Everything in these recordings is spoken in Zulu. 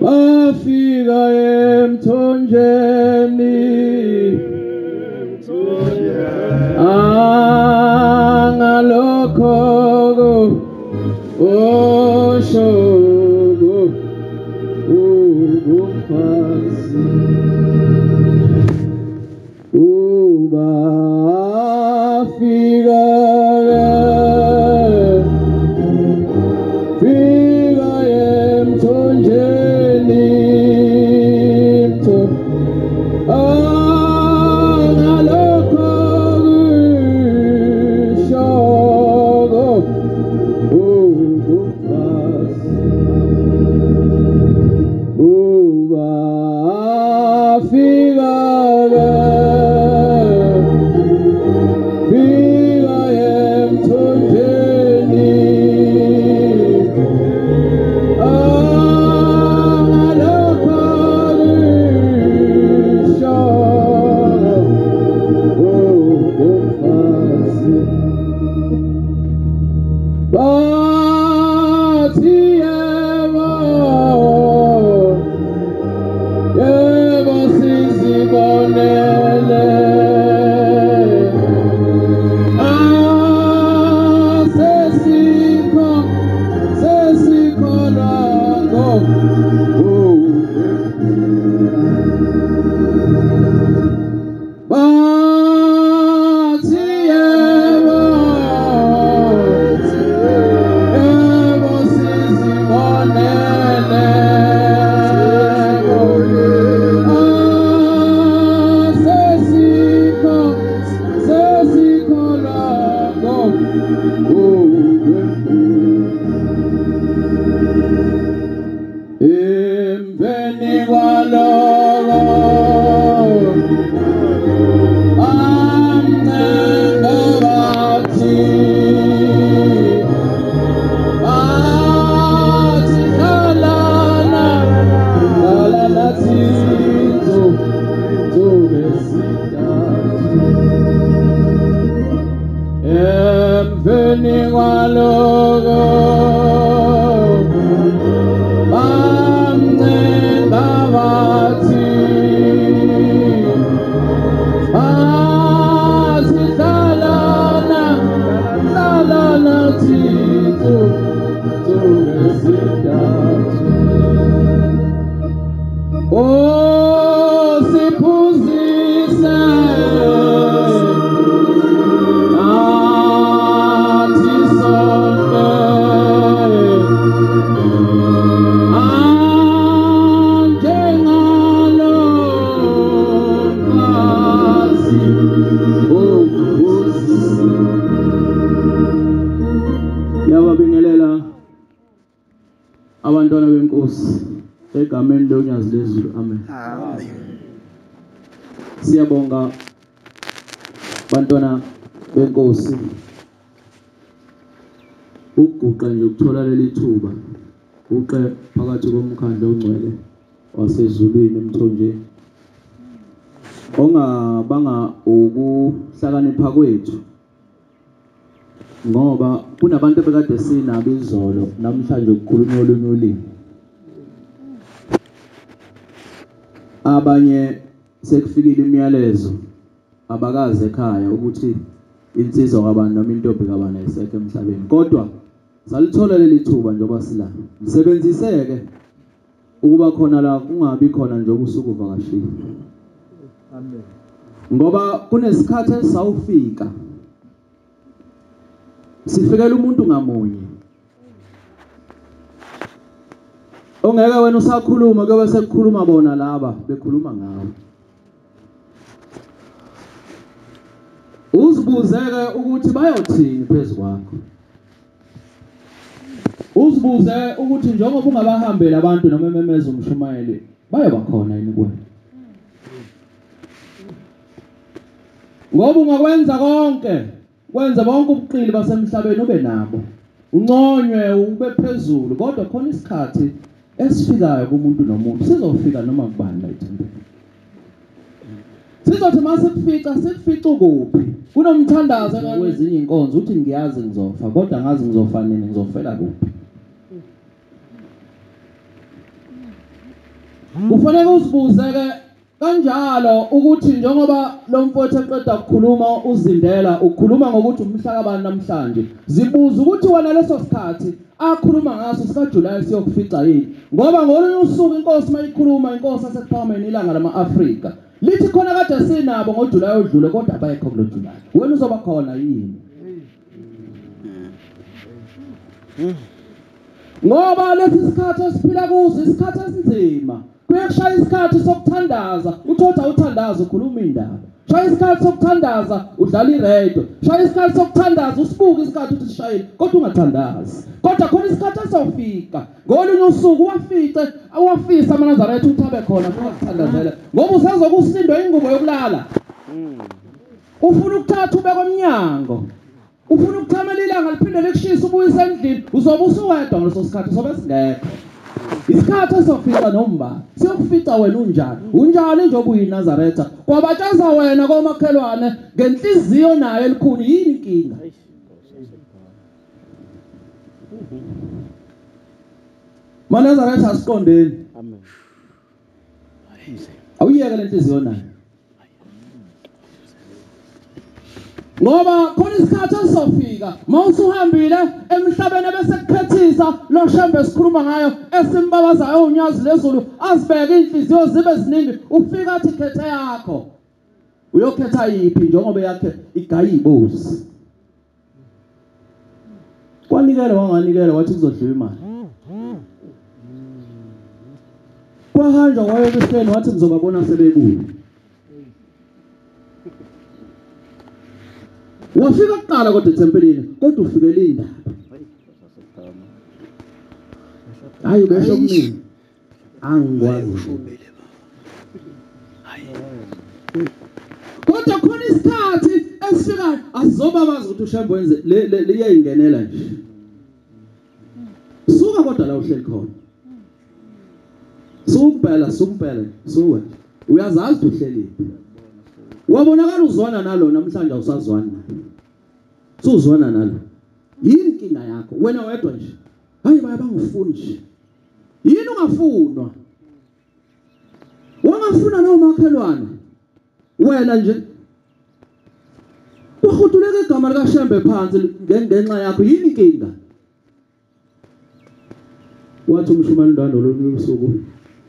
Bafika emthonjeni angalokho oshogo ugumfazi ubafika fika emthonjeni angalokho ushogo ugumfazi ubafika fika emthonjeni angalokho ushogo ugumfazi bathi yebo yebo sizibonele asesikho sesikholwa bathi yebo yebo sizibonele asesikho sesikholwa emveni kwaloko amncenga bathi bathi hlalana hlalana thinzo ezintathu emveni kwaloko bamncenga bathi bathi hlalana hlalana thinzo ezintathu oh siphuzise nathi sonke anjengalo mfazi ophuzise. Yababingelela abantwana benkosi egameni loNyazi lezulu, amen. Amen. Siyabonga bantwana benkosi ukuguqa nje ukuthola leli thuba uqe phakathi komkhandlu ongcwele wasezulwini emthonjeni ongabanga ukuhlakanipha kwethu, ngoba kunabantu ebekade sinabo izolo namhlanje ukukhulunywa olunye ulimi. Abanye sekufikile imiyalezo abakaze ekhaya ukuthi insizwa kabani noma intombi kabani ayisekho emhlabeni, kodwa salithola leli thuba njengoba sila. Lisebenziseke ukuba khona la, kungabi khona nje usuku uvakashile. Amen. Ngoba kunesikhathi esawufika sifikela umuntu ngamunye ongeke wena usakhuluma kuyobe sekukhuluma bona laba bekhuluma ngawe. Uzibuzeke ukuthi bayothini phezu kwakho. Uzibuze ukuthi njengoba ungabahambela abantu noma ememeza umshumayeli bayoba khona yini kuwena. Ngoba ungakwenza konke, kwenza bonke ubuqili basemhlabeni ube nabo, unconywe ube phezulu, kodwa khona isikhathi esifikayo kumuntu nomuntu sizofika noma kubani la ethempelini. Sizothi masikufica sikufica kuphi? Kunomthandazo kwezinye inkonzo uthi ngiyazi ngizofa, kodwa ngazi ngizofa nini, ngizofela kuphi. Kufanele uzibuze ke kanjalo ukuthi njengoba lo mfowethu eqeda ukukhuluma uzindela ukhuluma ngokuthi umhla kabani namhlanje, zibuza ukuthi wena leso sikhathi akhuluma ngaso sika July siyokufica yini, ngoba ngolunye usuku inkosi mayikhuluma, inkosi yasekuphakameni ilanga lama-Afrika lithi khona kade sinabo ngoJuly odlule, kodwa abayekho kulo July. Wena uzoba khona yini? Ngoba lesi sikhathi esiphila kuso isikhathi esinzima. Kuyashaya isikhathi sokuthandaza, uthotha uthandaza ukhuluma indaba. Shaya isikhathi sokuthandaza udlala iradio. Shaya isikhathi sokuthandaza usibuke isikhathi uthi sishayile, kodwa ungathandazi. Kodwa khona isikhathi esofika ngolunye usuku wafice awafisa amaNazaretha ukuthi abe khona ukuthandazela, ngoba usazokusindwa ingubo yokulala. Ufuna ukuthatha ubeke emnyango, ufuna ukuthamela ilanga liphinde likushisa ubuyise endlini, uzobe usuwedwa ngaleso sikhathi, uzobe singekho. Isikhathi esofika nomba siyokufica wena unjani, unjani njengoba uyiNazaretha, kwabatshaza wena komakhelwane ngenhliziyo nayo elikhuni. Yini inkinga? MaNazaretha asiqondeni. Amen. Awuyeke lenhliziyo nayo, ngoba khona isikhathi esizofika mawusuhambile emhlabeni bese kukhethisa lo Shembe esikhuluma ngayo esimbabazayo unyazi lezulu, azibeke inhliziyo zibe ziningi, ufika athi khethe yakho. Uyokhetha yiphi njengoba yakhe igayibozi? Kwanikela wanganikela wathi kuzodliwa imali, kwahanjwa kwayo ekuseni wathi ngizobabona sebebuya. Wafika kuqala kodwa ethempelini, kodwa ufikele indaba. Hayi besho kumina angikwazi. Kodwa khona isikhathi esifikayo asizobabazi ukuthi uShembe wenze le liyayingenela nje. Suka kodwa la uhleli khona, sukuphela sukuphela suka, uyazazi uhleli. Wabonakala uzwana nalo namhlanje awusazwani naye, suzwana nalo. Yini inkinga yakho wena wedwa nje? Hayi baya bangifuni nje. Yini ungafunwa? Wangafuna nomakhelwane wena nje, uhuduleke igama likaShembe phansi ngenxa yakho. Yini inkinga? Wathi umshumayeli Ndwandwe lolunye usuku,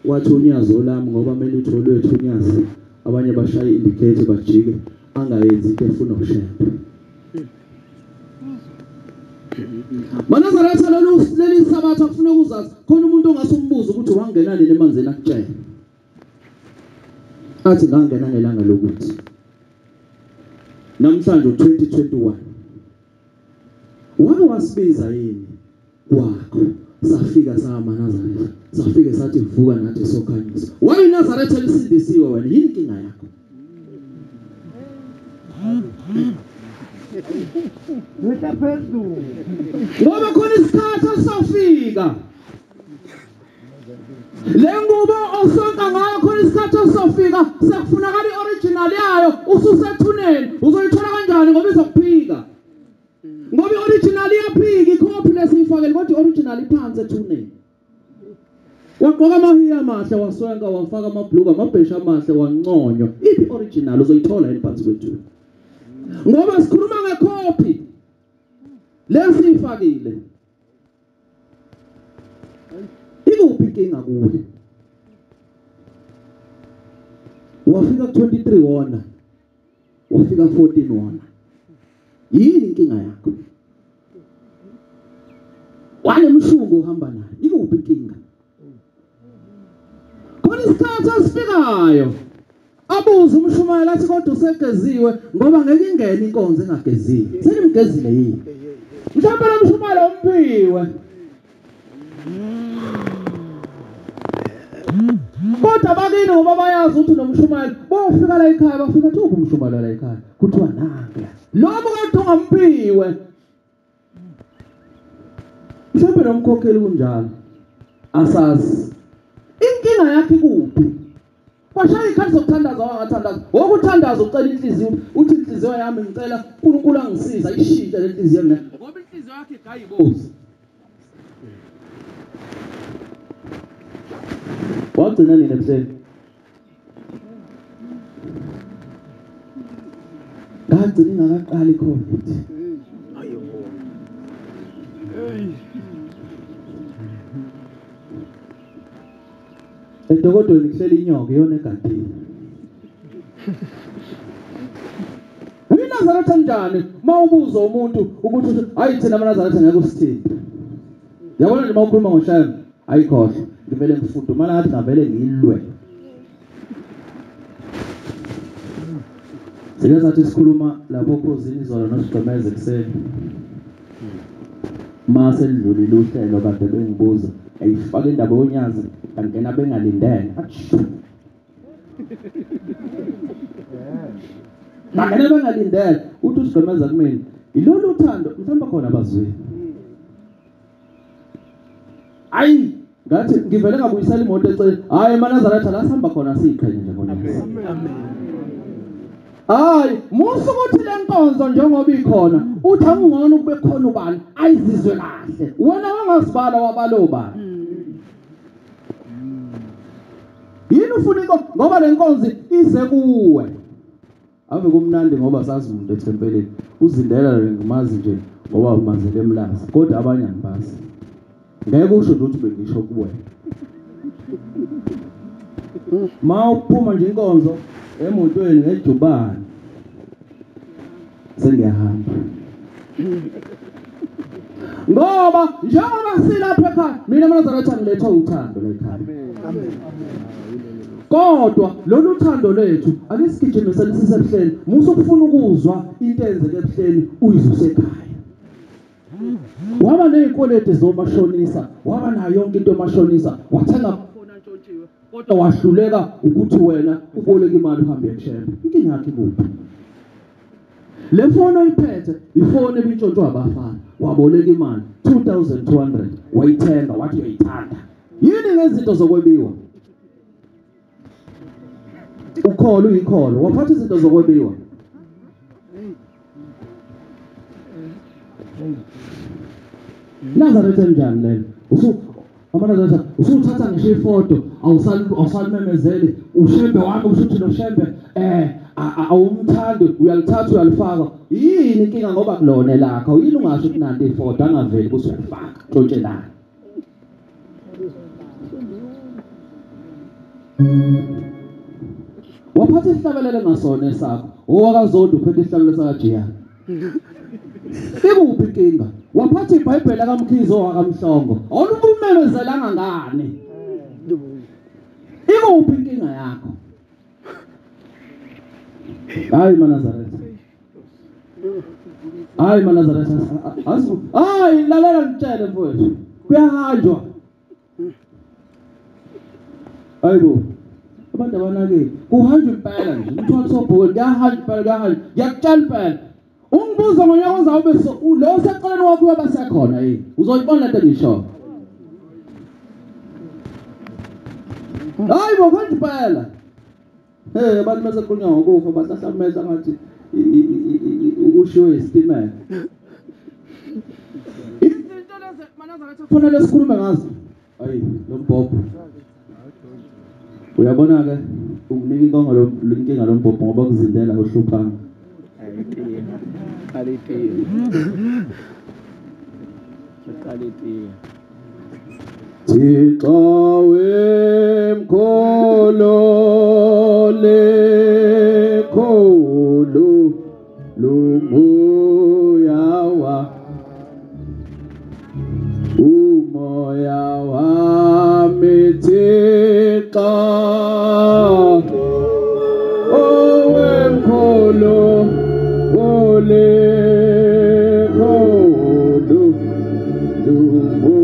wathi unyazo lami ngoba kumele uthi olwethu unyazi, abanye bashaye indicator bajike, angayenzi into efuna uShembe. MaNazaretha leli sabatha kufuna ukuzazi khona umuntu ongasumbuza ukuthi wangena nini emanzini, akutshele athi ngangena ngelanga lokuthi namhlanje 2021. Wake wasibiza yini kwakho safika samaNazaretha, safike sathi vuka nathi sokhanyisa? WayiNazaretha lisindisiwe wena, yini inkinga yakho? Ngoba khona isikhathi esofika le ngubo osonka ngayo, khona isikhathi esofika sekufunakala i-original yayo, ususethuneni. Uzoyithola kanjani ngoba izokuphika? Ngoba i-original iyaphika, ikhophi lesiyifakele, kodwa i-original iphansi ethuneni. Wagqoka amahiya amahle, waswenka, wafaka amabhluku amabhesha amahle, wanconywa. Iphi i-original? Uzoyithola yini phansi kwethuna? Ngoba sikhuluma ngekhophi lesiyifakile. Ikuphi inkinga kuwe? Wafika 23 wona, wafika 14 wona. Yini inkinga yakho? Wanemshungu uhamba naye, ikuphi inkinga? Khona isikhathi esifikayo abuze umshumayeli athi kodwa usegeziwe, ngoba ngeke ingene inkonzo engageziwe. Senimgezile yini? Mhlawumbe lo mshumayeli umphiwe, kodwa bakini ngoba bayazi ukuthi nomshumayeli bofika la ekhaya, bafika thi uphi umshumayeli la ekhaya, kuthiwa nange lobo kodwa ungamphiwe. Mhlawumbe nomkhokheli kunjalo, asazi inkinga yakhe ikuphi. Washaya ikhathi zokuthandaza wangathandaza. Wokuthandaza ucela inhliziyo, uthi inhliziyo yami ngicela uNkulunkulu angisiza ishintshe le nhliziyo mina. Ngoba inhliziyo yakhe igayibozi. Wagcina nini ebuhleni? Ngagcina ingakaqali iCovid. Edokodweni kuhleli inyoka iyona egadini. UyiNazaretha njani mawubuza umuntu ukuthi hayi thina amaNazaretha ngeke usithinte. Yabona nje mawukhuluma ngoShembe ayikhohle ngivele ngifudumala ngathi ngavele ngilwe. Sike sathi sikhuluma lapho khosini izolo nosigqemeze ekuseni. Mase lidlulile uhlelo kade bengibuza ayifaka indaba yonyazi angena bengalindele. Bangena bengalindele uthi usigqemeza kumina ilolu uthando mhlawumbe khona abazwile. Ayi ngathi ngivele ngabuyisela imoto eceleni. Hayi emaNazaretha la sihamba khona siyiqhenye nje ngonyazi. Amen. Hayi musu ukuthi lenkonzo njengoba ikhona uthi angcono kube khona ubani ayizizwe kahle. Wena wangazibala wabalo bani. Yini ufuna ngoba lenkonzo ize kuwe. Ave kumnandi ngoba sazi umuntu ethempelini uzindela ngimazi nje ngoba umazele emlazi kodwa abanye angibazi. Ngeke usho nje ukuthi bengisho kuwe. Ma uphuma nje inkonzo emotweni ngejubane sengiyahamba. Ngoba njengoba silapha ekhaya mina amaNazaretha ngilethwa uthando la ekhaya. Amen. Kodwa lolu thando lethu ake sigijimisele sisebuhleni. Musu ukufuna ukuzwa into eyenzeke ebuhleni uyizwe ekhaya. Waba nezikweleti zomashonisa, waba nayo yonke into yomashonisa, wathenga amafoni antshontshiwe kodwa wahluleka ukuthi wena uboleke imali uhambe eShembe. Inkinga yakhe ikuphi? Le foni oyiphethe ifoni ebintshontshwa abafana, waboleka imali 2200 wayithenga wathi uyayithanda. Yini ngezinto zokwebiwa? Ukholo uyikholo, waphatha izinto zokwebiwa. Nazaretha njani lelo? AmaNazaretha usuthatha ngisho ifoto awusalimemezeli uShembe wami ushuthi lo Shembe awumthandi uyalithatha uyalifaka. Yini inkinga ngoba kulona lakho yini ungasho ukuthi nanti ifoto angaveli bese uyalifaka tshontshelana. Waphatha isihlabelelo ngasona esakho owakaZondo uphethe isihlabelelo sakaJiyana. Ikuphi inkinga? Waphatha iBhayibheli kaMkhize owakamhlongo awulubumemezelanga ngani? Ikuphi inkinga yakho? Hayi maNazaretha, hayi maNazaretha, hayi lalela ngitshele mfowethu, kuyahanjwa. Hayibo abantu abanakile kuhanjwa impela nje umthwalo sobhokweni kuyahanjwa impela, kuyahanjwa ngiyakutshela impela. Ungibuza ngonyaka ozayo ube lo oseceleni wakho uyoba sekhona yini? Uzoyibona lento engishoyo. Hayi bo kuhanjwa impela. Hey abantu bese khulunywa ngokufa bahlahlameza ngathi ukushiwe isitimela. Izinto lezi maNazaretha kufanele sikhulume ngazo. Hayi lo mbhobho uyabona ke unginika inkongo lo inkinga lo mbhobho ngoba kuzindela uhluphanga. Thixo wemkholo lekhulu lumoya wa umoya wami Thixo owemkholo olekhulu lumo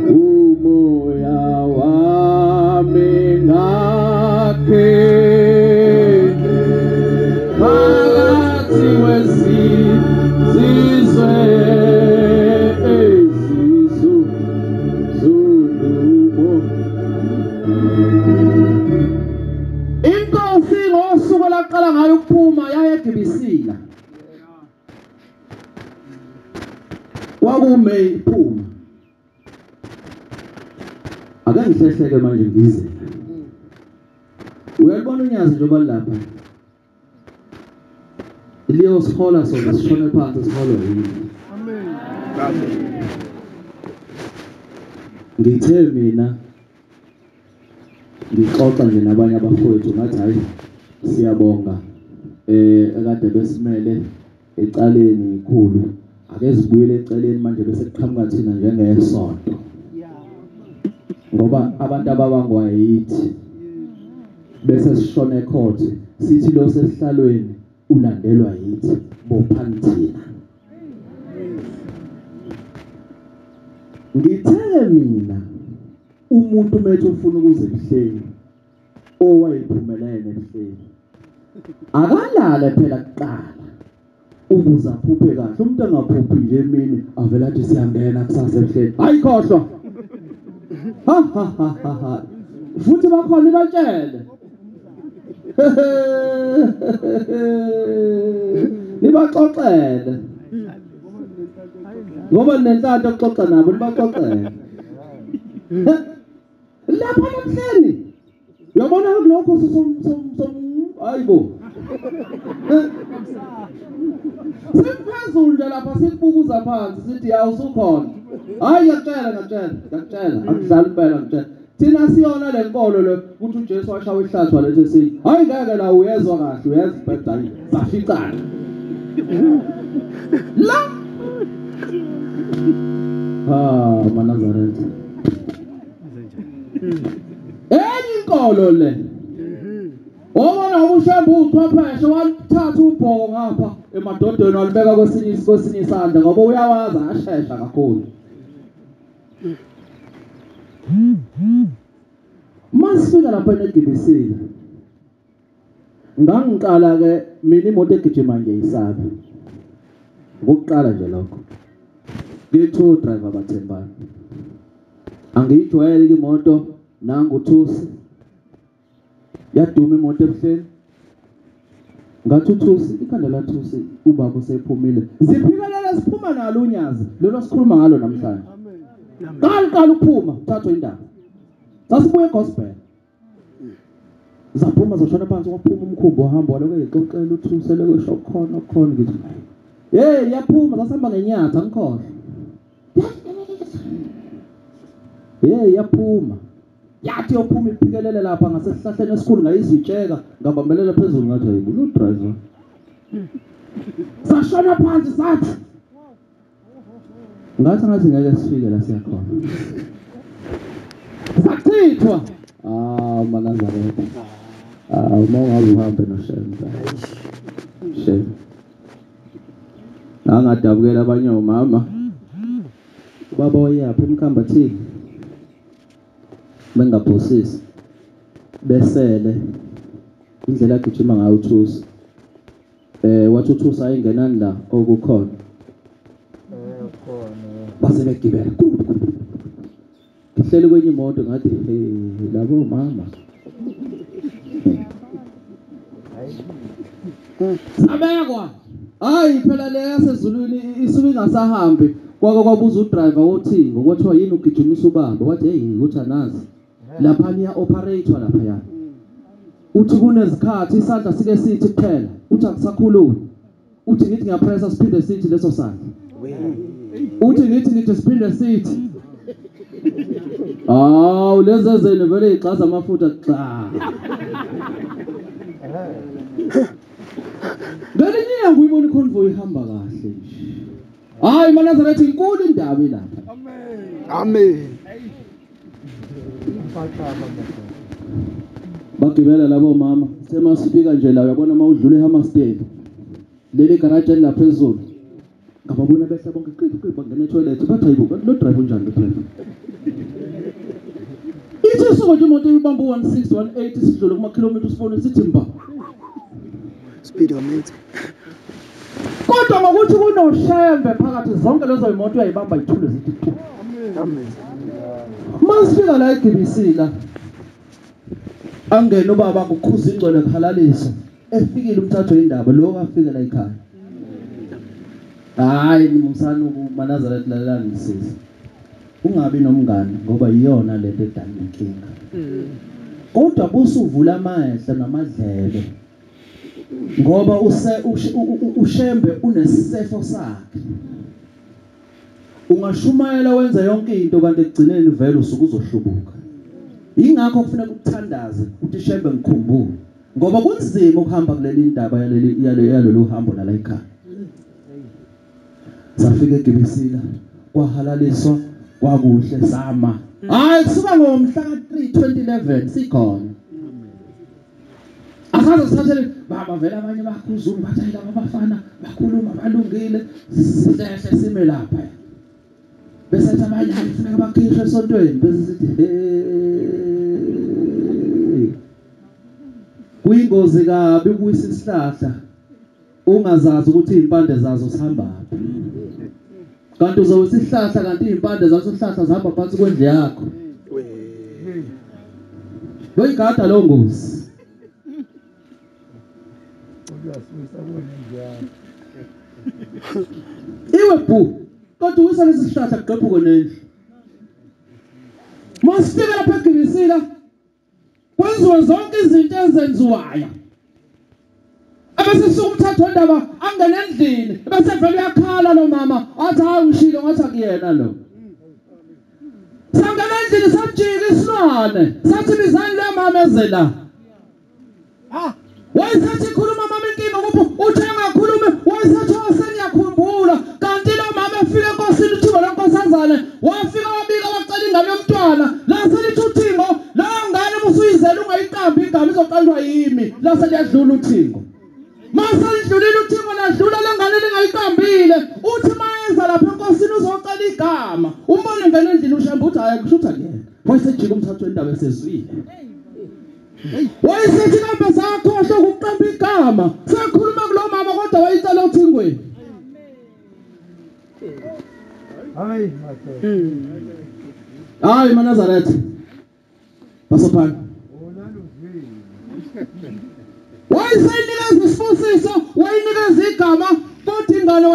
umoya wami ngakhe phakathi kwezizwe ezizulumo. Yaphuma yayegibisila. Kwakume iphuma. Ake ngihlehleke manje ngize. Uyalibona unyazi njengoba lapha. Liyosihola sona sishone phansi siholwe yini. Amen. Amen. Ngithe mina ngixoxa nje nabanye abafowethu ngathi hayi siyabonga ekade besimele ecaleni ikhulu ake sibuyele eceleni manje bese kuqhamuka thina njengesonto ngoba abantu ababangwa yithi bese sishone court sithi lo sesihlalweni ulandelwa yithi bophani thina. Ngithe mina umuntu methu ufuna ukuze ebuhleni owayephumelele ebuhleni akalale phela kuqala ukuze aphuphe kahle. Umuntu angaphuphi nje emini avela athi siyangena kusasa ebuhleni, hayi khohlwa. Ha ha ha ha ha. Futhi bakhona ibatshele nibaxoxele ngoba nenhlanhla ukuxoxa nabo nibaxoxele lapha namhleni. Uyabona lokho hayibo siphezulu nje lapha sikubukuza phansi sithi ya usukhona. Hayi ngiyakutshela ngiyakutshela akudlali impela ngitshela. Thina siyona le nkolo le ukuthi uJesu washawa ihlathwa lethe sithi hayi ngeke la uyezwa kahle uyezwa ibheda saficana la. Ah maNazaretha enye inkolo le obona ubushembe uchwepheshe wathatha ubhoko ngapha emadodeni walibeka kwesinye isandla ngoba uyawazi ashesha kakhulu. Masifika lapha eGibisile ngangiqala ke mina imoto egijima ngiyayisabi ngokuqala nje lokho ngithi driver bathembana angiyijwayele imoto nanguthusi yaduma imoto ebuhleni ngathi uthusi ikhanda lathusi ubaba usephumile ziphikelele siphuma nalo unyazi lelo sikhuluma ngalo namhlanje. Qala ukuphuma uthathwe indaba sasibuye gospel zaphuma zashona phansi kwaphuma umkhumbi wahamba waloko exoxela uthuse lokho khona khona ngithi hey yaphuma sasihamba ngenyatha ngikhohle hey yaphuma yathi yophuma iphikelele lapha ngasesihlahleni esikhulu ngayizitsheka ngabambelela phezulu ngathi hayibo lo driver sashona phansi sathi ngathi ngeke sifike la siyakhona sakuthithwa. Ah maNazaretha ah uma ungabe uhambe noShembe Shembe angadabukela abanye omama ubaba wayaphi emkhambathini bengaphosisi besele indlela agijima ngayo uthusi wathi uthusi ayingenani la okukhona base begibela ngihleli kwenye imoto ngathi hey labo mama sabekwa. Hayi phela le yasezulwini isuke ingasahambi. Kwake kwabuza udriver wothingo kwathiwa yini ugijimisa ubaba wathi hey ukuthi anazi lapha niya operator lapha ya uthi kunezikhathi isandla sike sithi kuphela uthi akusakhulumi uthi ngithi ngiyapressa siphinde sithi leso sandla uthi ngithi siphinde sithi awu lezi ezeni vele igxaza amafutha xa ngelinye ilanga uyibona iconvoy ihamba kahle nje. Hayi maNazaretha inkulu indaba ilapha. Amen. Amen. Bagibela labo mama semasifika nje la uyabona mawudlula eHammersdale leli garage elilaphezulu ngababona behla bonke qiphi bangena etoilet bathi hayibo lo driver unjani lo driver ithi suka nje imoto ibamba 16 18 sidlule kuma kilometer usibone sithi mba speedometer kodwa ngokuthi kunoshembe phakathi zonke lezo imoto uyayibamba ithule zithi tu. Amen. Masifika la eGibisila angena ubaba kukhuza ingcwele kuhalalisa Efikile umthatho indaba lo afike la ekhaya. Hayi mumsana uManazaretha lalelani sisi. Ungabi nomngane ngoba iyona lento edala inkinga. Kodwa busuvula amehlo namadlebe. Ngoba uShembe unesifo sakhe. Ungashumayela wenza yonke into kanti ekugcineni vele usuke uzohlubuka. Ingakho kufuneka ukuthandaze uthi Shembe ngikhumbule. Ngoba kunzima ukuhamba kuleli indaba yaleli yalolu hambo nala ekhaya. Safika eGibisila kwahalaliswa kwakuhle sama. Hayi kusuka ngomhla ka3 2011 sikhona. Asaze sithathele baba vele abanye bakhuzuma bathi hayi laba bafana bakhuluma balungile sihlehle sime lapha. Bese athi abanye hayi kufuneka bakhishwe esontweni bese sithi hey. Kuyingozi kabi ukuyisa isihlahla ungazazi ukuthi izimpande zazo zihamba phi. Kanti uzowisa isihlahla kanti izimpande zaso isihlahla zihamba phansi kwendlu yakho. Loyigada lo ngozi. Iwe bu kodwa uwisa lesi sihlahla kuqephuke nendlu. Masifika lapha eGibisila kwenziwa zonke izinto ezenziwayo. Abese suka umthatho wendaba angene endlini bese vele uyakhala lo mama athi hayi ushilo ngathi akuyena lo. Sangena endlini sajika isilwane sathi bizani le mama eze la. Wayesethi khuluma mama inkinga kuphi uthe engakhulumi wayesethi wasengiyakhumbula kanti lo mama efika enkosini uthingo lenkosazane wafika wabika wacela ingane yomntwana lase lithi uthingo leyo ngane ubusuyizela ungayiqambi igama izoqalwa yimi lase liyadlula uthingo. Mase lidlulile uthingo ladlula le ngane lingayiqambile uthi mayeza lapha enkosini uzocela igama umbone ngene endlini uShembe uthi hayi kusho ukuthi akuyena. Wayesejika umthatho wendaba esezwile. Wayesethi kambe sakhohlwa ukuqamba igama sakhuluma kulo mama kodwa wayicela uthingweni. Hayi madoda. Hayi maNazaretha. Basophana. Wayesenikeza isibusiso, wayinikeza igama kodwa ingane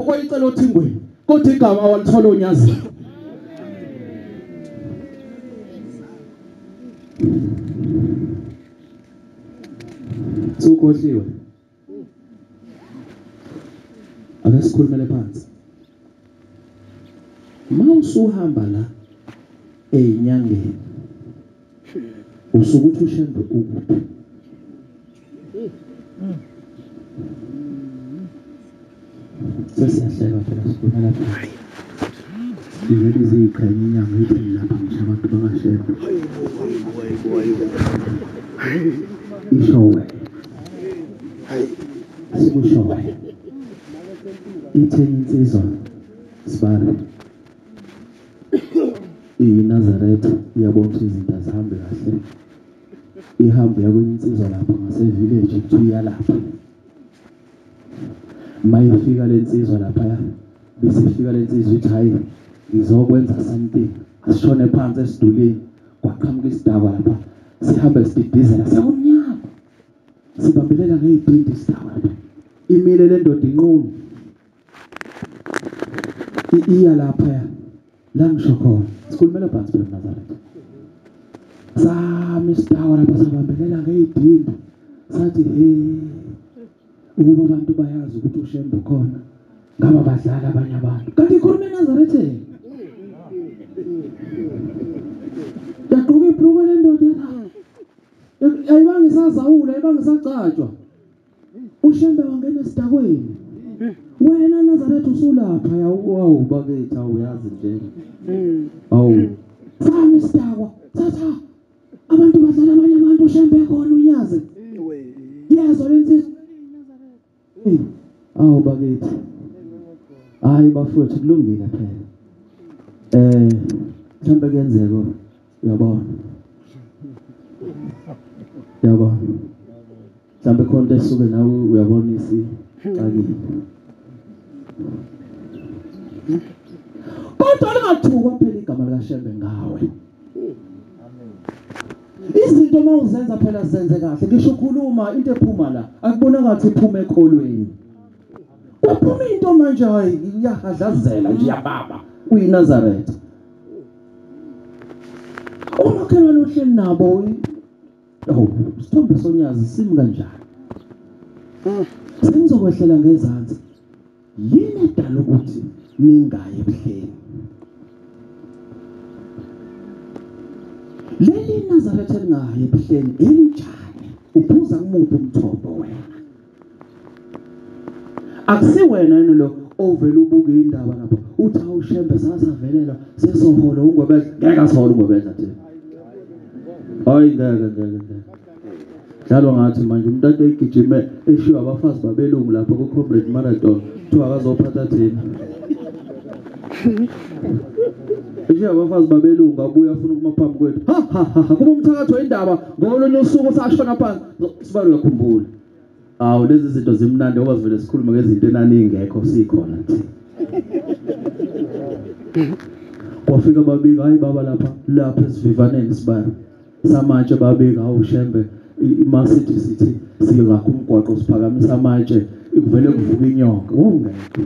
wayicela uthingweni. Kodwa igama walithola uNyazi. Sukhohliwe. Ake sikhulumele phansi. Mawusuhamba la eyinyangeni usuke uthi uShembe ukuphi? Sesiyahleka phela sikhulumela phansi. Ivele iziqhenye inyanga ithi lapha ngisho abantu bakaShembe. Isho wena. Asikusho wena. Ithe insizwa sibari iNazaretha iyabona ukuthi izinto azihambe kahle. Ihambe yakwenye insizwa lapha ngase-village kuthiwa iyalapha. Mayifika le nsizwa lapha bese ifika le nsizwa ithi hayi ngizokwenza something. Asishone phansi esidulini kwaqhamuka isidakwa lapha sihambe sididizela sekumnyama. Sibambelela ngeyidindi isidakwa lapha. Imile le ndoda inqunu. Iya lapha la ngisho khona. Sikhulumela phansi phela Nazaretha. Sami isidakwa lapha sabambelela ngeyidindi. Sathi he ukuba abantu bayazi ukuthi uShembe khona ngaba badlala abanye abantu. Kanti ikhuluma eNazaretha. Yagqoka ibhulukwe le ndoda ayibange isazawula ayibange isagcatshwa. uShembe wangena esidakweni. Wena Nazaretha usulapha yawu bakithi awuyazi nje. Awu sami isidakwa thatha abantu badlala abanye abantu uShembe khona uNyazi. Yezwa lensizwa. Awu bakithi. Hayi bafowethu kulungile phela. Mhlawumbe kuyenzeka uyabona. Uyabona. Mhlawumbe khona into esuke nawe uyabona isixakile. Kodwa lingathukwa phela igama likaShembe ngawe. Izinto mawuzenza phela zenze kahle. Ngisho ukhuluma into ephuma la akubonakala ukuthi iphume ekholweni. Kwaphuma into manje hayi iyahadlazela nje yababa uyiNazaretha. Umakhelwane uhleli nabo oh isithombe sonyazi simi kanjani? Sengizokwehlela ngezansi. Yini edala ukuthi ningayi ebuhleni? Leli Nazaretha lingayi ebuhleni elinjani? Uphuza kumuphi umthombo wena? Akusiwena yini lo ovela ubuka indaba lapha uthi awushembe sasavelela sesohola ungwebedla. Ngeke asihole ungwebedla thina. Hayi ngeke ngeke. Dlalwa ngathi manje umuntu ade egijime eshiwa abafazi babelungu lapha ku Comrade Marathon kuthiwa akazophatha thina. Eshiwa abafazi babelungu abuya afuna ukuma phambi kwethu. Ha ha ha kuba umthakatho wendaba ngolunye usuku sashona phansi. Sibalo uyakhumbula. Awu lezi zinto zimnandi ngoba sivele sikhuluma ngezinto enani ingekho sikhona thina. Kwafika babika hayi baba lapha lapha esivivaneni sibalo. Samatshe babika awushembe imasithi sithi singakho umgwaqo siphakamisa amatshe ikuvele kuvuka inyoka. Wawungekho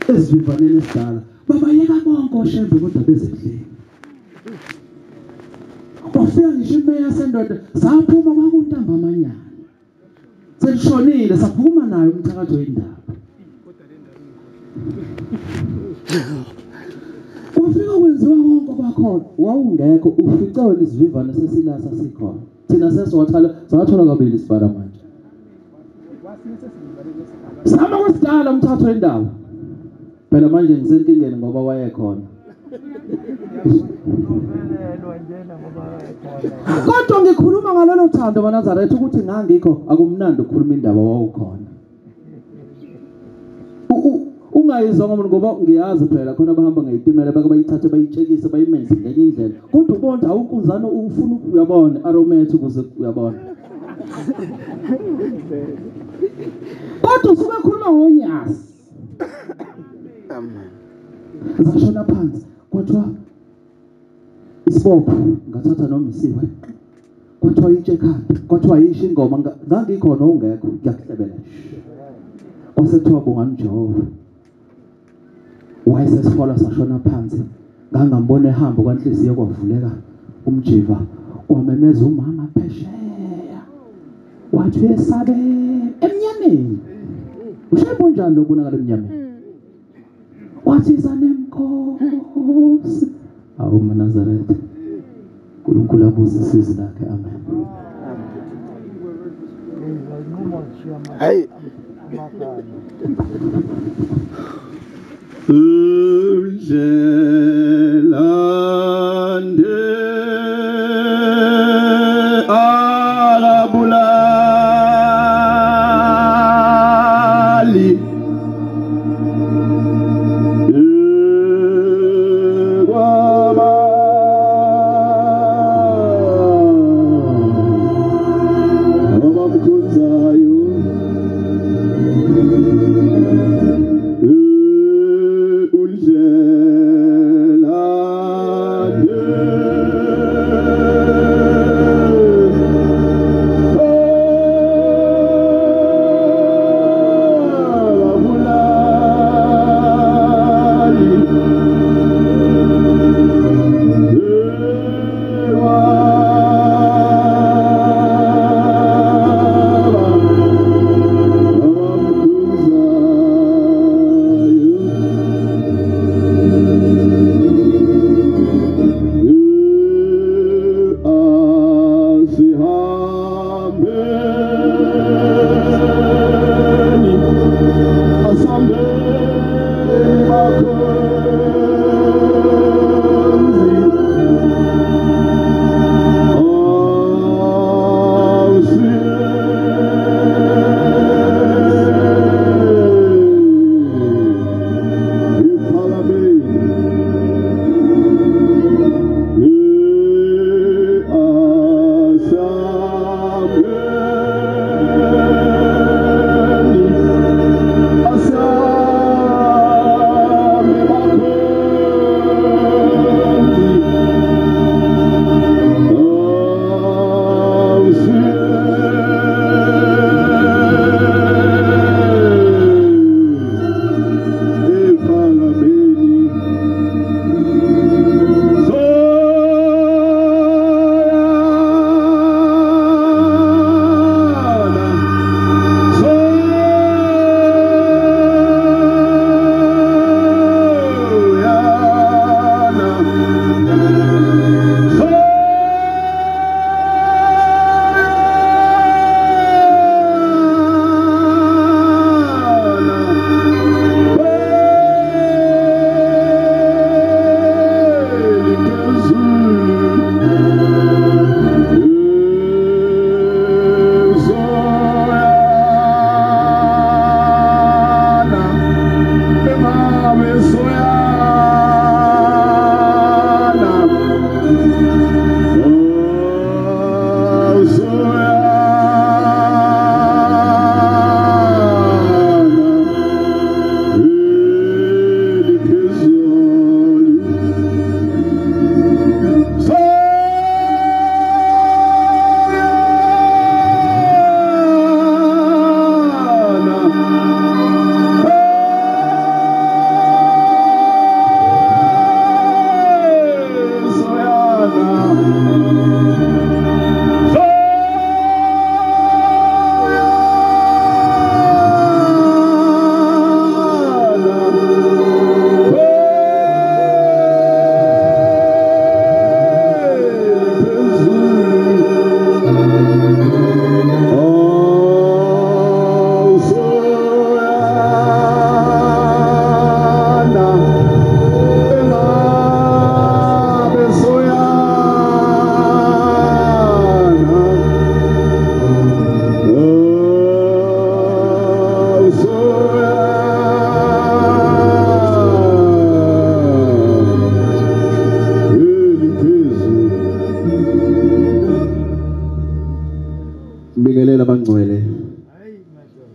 esivivaneni esidala babayeka bonke oshembe kodwa bezehleni. Kwafika ngisho imeya sendoda saphuma kwakuntamba amanyana selishonile saphuma nayo umthakatho wendaba. Kwafika kwenziwa konke kwakhona wawungekho ufice wena isivivane sesilasa sikhona. Thina sesiwathala sathola kabili isibala manje. Sama kwesidala umthatho wendaba. Phela manje ngisenkingeni ngoba wayekhona. Kodwa ngikhuluma ngalolo thando baNazaretha ukuthi ngangikho akumnandi ukukhuluma indaba wawukhona. Ungayizwa ngoba ngoba ngiyazi phela khona abahamba ngeyitimela bake bayithathe bayitshekise bayimenze ngenye indlela. Kodwa ubona awunkunzana ufuna uyabona aromat ukuze uyabona. Kodwa usuke ekhuluma ngonyasi. Amen. Zashona phansi kwathiwa isibopho ngathatha noma isiwe. Kwathiwa itshe ekhanda, kwathiwa yisho ingoma ngangikhona ungekho ngiyakuhlebela. Kwasekuthiwa bongani Jehova. Wayesesihola sashona phansi ngangambona ehamba kwanhliziyo kwavuleka umjiva kwamemeza umama phesheya wathi uyesabe emnyameni. Ushebo njani lokubonakala emnyameni? Wathi zanemkhosi. Awu maNazaretha, uNkulunkulu abusise izwi lakhe. Amen. Hayi Unjelande alabulali kwaba abamkhonzayo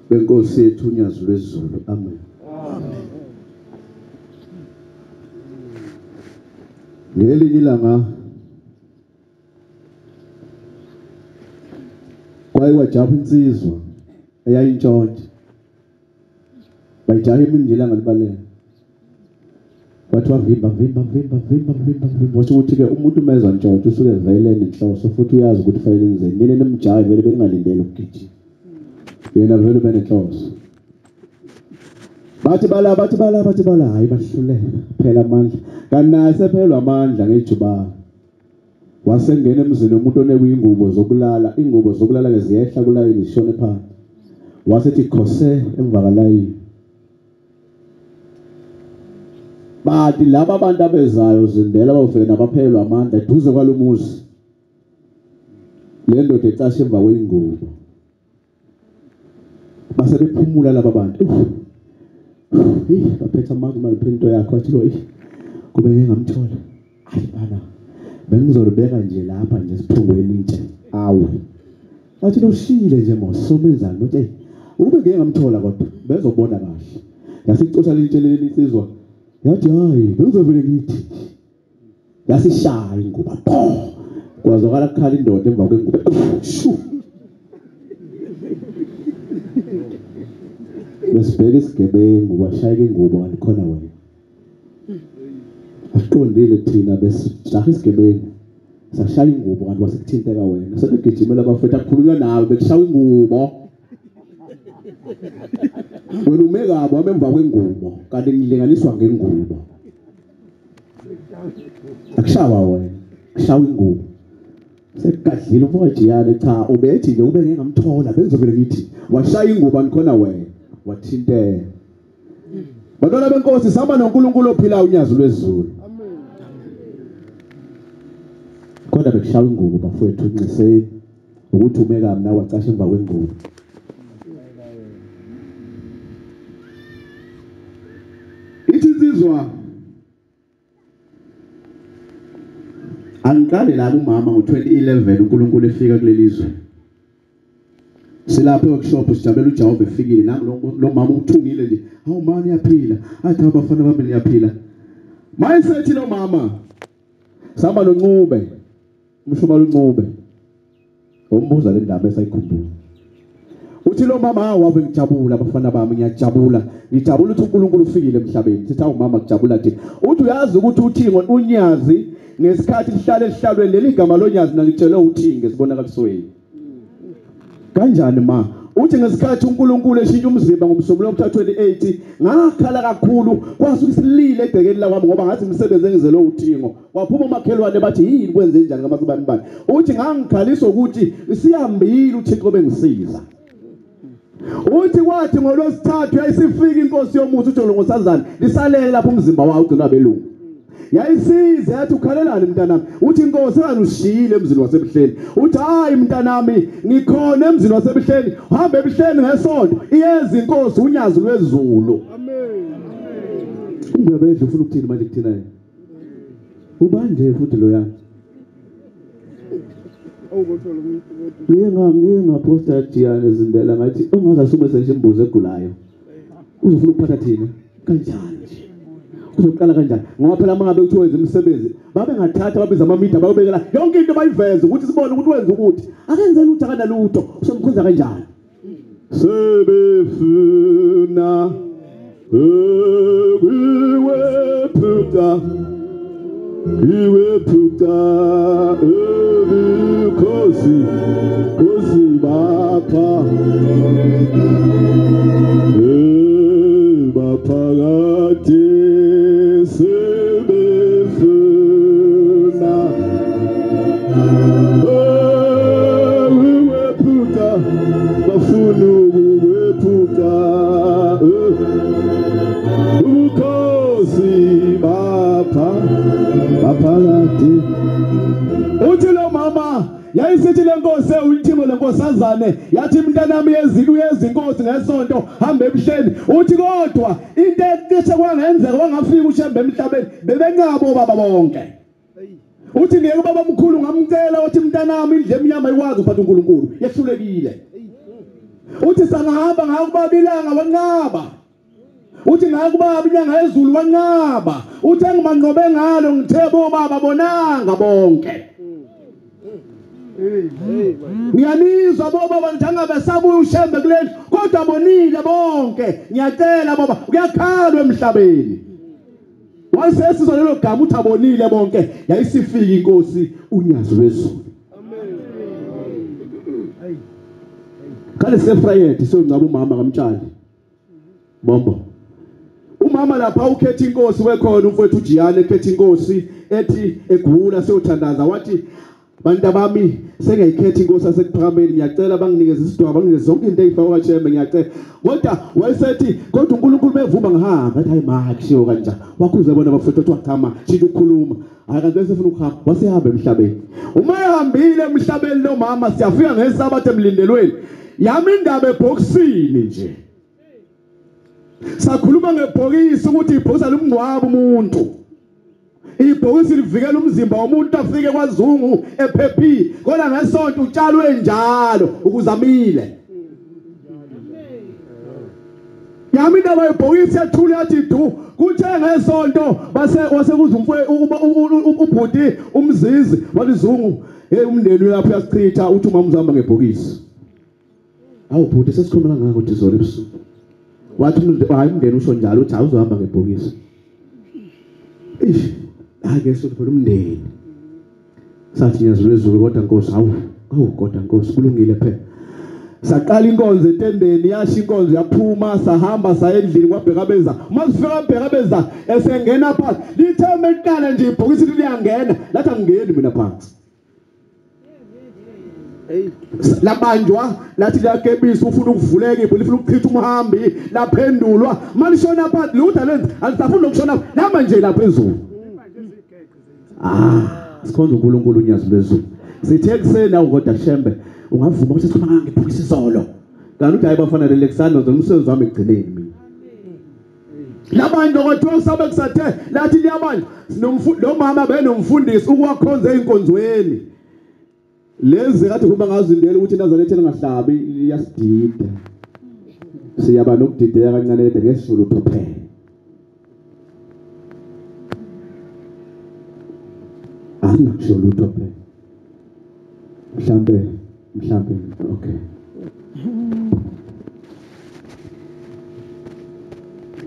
benkosi yethu uNyazi lwezulu. Amen. Amen. Ngelinye ilanga kwaye kwajahwa insizwa eyayintshontsha, bayijaha emini nje ilanga libalele. Wathi wavimba vimba vimba vimba vimba vimba, washo ukuthi-ke umuntu uma ezantshontsha usuke vele nenhloso futhi uyazi ukuthi kufanele enzeni. Nini nimjahe vele beningalindele ukugijima, yena vele ube nenhloso. Bathi bala bathi bala bathi bala, hayi bahluleka, phela amandla. Kanti naye sephelelwa amandla ngejubane. Wasengena emzini womuntu onekwe ingubo zokulala, ingubo zokulala-ke ziyehla kulayini zishone phansi. Wasethi khose emva kalayini. Bathi laba abantu abezayo zindela bawufike nabaphelelwa amandla eduze kwalo muzi. Le ndoda ecashe emva kweyingubo. Base bephumula laba bantu. Baphethe amandla manje phela into yakho, wathi lo kube ngingamthola. Hayi bana, bengizolibeka nje lapha nje esiphongweni intshe. Awe. Wathi lo ushile nje mosomenzani ukuthi ube ngeke ngamthola kodwa bezobona kahle. Yasicosha lentshe leli insizwa. Yathi hayi bengizovele ngithi. Yasishaya ingubo. Kwazwakala kukhala indoda emva kwengubo. Shu. Besibheka isigebengu washayeka ingubo kanti khona wena. Asiqondile thina besijaha isigebengu sashaya ingubo kanti wasekuthinteka wena. Sebegijimela abafethu akukhulunywa nawe bekushaya ingubo. Wena ume kabi wame emva kwengubo kanti ngilinganiswa ngengubo. Akushawa wena, kushawa ingubo. Sekugadlile umfowethu cha ubethi nje ube ngeke ngamthola bengizovele ngithi washaya ingubo angikhona wena wathinteka. Bantwana benkosi, sihamba noNkulunkulu ophilayo uNyazi lwezulu. Kodwa bekushaya ingubo bafowethu, nciseni ukuthi ume kabi nawe wacasha emva kwengubo. Ithi insizwa angiqale la kumama ngo-2011 uNkulunkulu efika kuleli zwe. Silapha e-workshop sijabulela uJehova efikile, nangu lo mama uthungile nje. Hawu mama uyaphila, athi abafana bami niyaphila. Mayesethi lo mama sihamba noNcube, umshumali uNcube. Umbuza le ndaba esayikhumbula. Uthi lo mama wave ngijabula abafana bami, ngiyajabula. Ngijabula ukuthi uNkulunkulu ufikile emhlabeni. Sithi awu mama kujabula thina. Uthi uyazi ukuthi uthingo uNyazi ngesikhathi lihlale esihlalweni leli gama loNyazi nangitshelwe uthingo esibonakalisweni. Kanjani ma? Uthi ngesikhathi uNkulunkulu eshintsha umzimba ngomsombuluko 28 ngakhala kakhulu kwasuka isilile egcekeni lakwami ngoba ngathi imisebenzi engizelwe uthingo. Waphuma umakhelwane bathi yini kwenze njani ngamasibani bani. Uthi ngangikhaliswa ukuthi siyambile uThixo bengisiza. Uthi kwathi ngolwesithathu yayisifika inkosi yomuthi uJolo ngosazana lisalele lapho umzimba wawo ugcinwa belungu. Yayisize yathi ukhalelani mntanami? Uthi inkosi enganushiyile emzini wasebuhleni. Uthi hayi mntanami ngikhona emzini wasebuhleni, hamba ebuhleni ngesonto iyeza inkosi uNyazi lwezulu. Amen. Ungabedla ufuna ukuthini manje kuthina yena? Ubanje futhi loyana. Ngiye ngaposta Jiyane Zindela ngathi ungaze asume nje imbuzi egulayo. Uzofuna ukuphatha thina kanjani nje? Uzoqala kanjani? Ngoba phela mangabe uthi wenza imisebenzi babengathatha babiza amamida bayobekela yonke into bayiveze ukuthi sibone ukuthi wenza ukuthi akenze lutho akanalutho usomkhonza kanjani? Sebefuna ukuwephuca iwephuca ubukhosi kosi bapha baphakathi sebefuna ukuwephuca bafuna ukuwephuca ubukhosi bapha baphakathi. Uthi lo mama yayisithi lenkosi uyithingo lenkosazane yathi mntanami yezile uyeza inkosi ngesonto hamba ebuhleni. Uthi kodwa into ecishe kwangenzeka wangafika uShembe emhlabeni bebenqabo baba bonke. Uthi ngeke ubaba omkhulu ngamcela wathi mntanami indle emnyama ikwazi ukuphatha uNkulunkulu yehlulekile. Uthi sangahamba ngakubaba ilanga wanqaba. Uthi ngakubaba inyanga yezulu wanqaba. Uthi engimanqobe ngalo ngithe bobaba bonanga bonke. Ngiyanizwa bobaba njengabe sabuya uShembe kulendlu kodwa bonile bonke. Ngiyacela baba kuyakhalwa emhlabeni. Wasesizwa lelo gama uthi abonile bonke yayisifika inkosi uNyazi lwezulu. Amen. Kale sefrayedi siyongcaba umama kaMtshali. Bombo. Umama lapha ukhetha inkosi wekhona umfowethu uJiyane ekhetha inkosi ethi egula siyothandaza wathi bantu abami sengiyikhetha inkosi asekuphakameni ngiyacela banginikeze isidwaba banginikeze zonke into eyifakwa kaShembe ngiyacela. Kodwa wayesethi kodwa uNkulunkulu bevuma ngihamba athi hayi ma kushiwo kanjani wakhuze bona bafowethu wathi wachama shintsha ukukhuluma hayi kanti wayesefuna ukuhamba wasehamba emhlabeni. Uma ehambile emhlabeni lo mama siyafika ngesabatha emlindelweni yami indaba ebhokisini nje. Sakhuluma ngebhokisi ukuthi ibhokisi alumngcwaba umuntu. Ibhokisi livikela umzimba womuntu afike kwaZungu ephephile. Kodwa ngesonto utshalwe njalo ukuzamile. Yami indaba yebhokisi yathula yathi du kuthe ngesonto base wasekuza ubhuti umzizi wathi Zungu hey umndeni lapho uyasichitha uthi umama uzahamba ngebhokisi. Awu bhuti sesikhuluma kangaka ukuthi izolo ebusuku. Wathi hayi umndeni usho njalo uthi awuzohamba ngebhokisi. Eish hayi ke sothi umndeni. Sathi Nyazi lwezulu kodwa Nkosi hawu awu kodwa Nkosi kulungile phela. Saqala inkonzo etendeni yasho inkonzo yaphuma sahamba saya endlini kwabheka beza. Uma sifika bheka beza esengena phansi lithe meliqala nje ibhokisi liyangena lathi angingeni mina phansi. Labanjwa lathi liyakebisa ufuna ukuvuleka ibhokisi lifuna ukuchitha umhambi laphendulwa malishona phansi lutho lenza alisafuni ukushona lama nje lapha ezulu. Sikhonza uNkulunkulu uNyazi lwezulu. Sithe kuseni awu kodwa Shembe ungavuma ukuthi sikhuluma ngebhokisi izolo. Kanti uthi hayi bafana Alexander umsebenzi wami ekugcineni mina. Labantu kwathiwa kusabe kusathe lathi liyabanjwa lo mama benomfundisi ukwakhonza einkonzweni. Lezi kade kuba ngazindela ukuthi iNazaretha lingahlabi iyasidida. Siyaba nokudideka kancane lede ngesizulu phela. Asinakusho lutho phela. Mhlambe okay.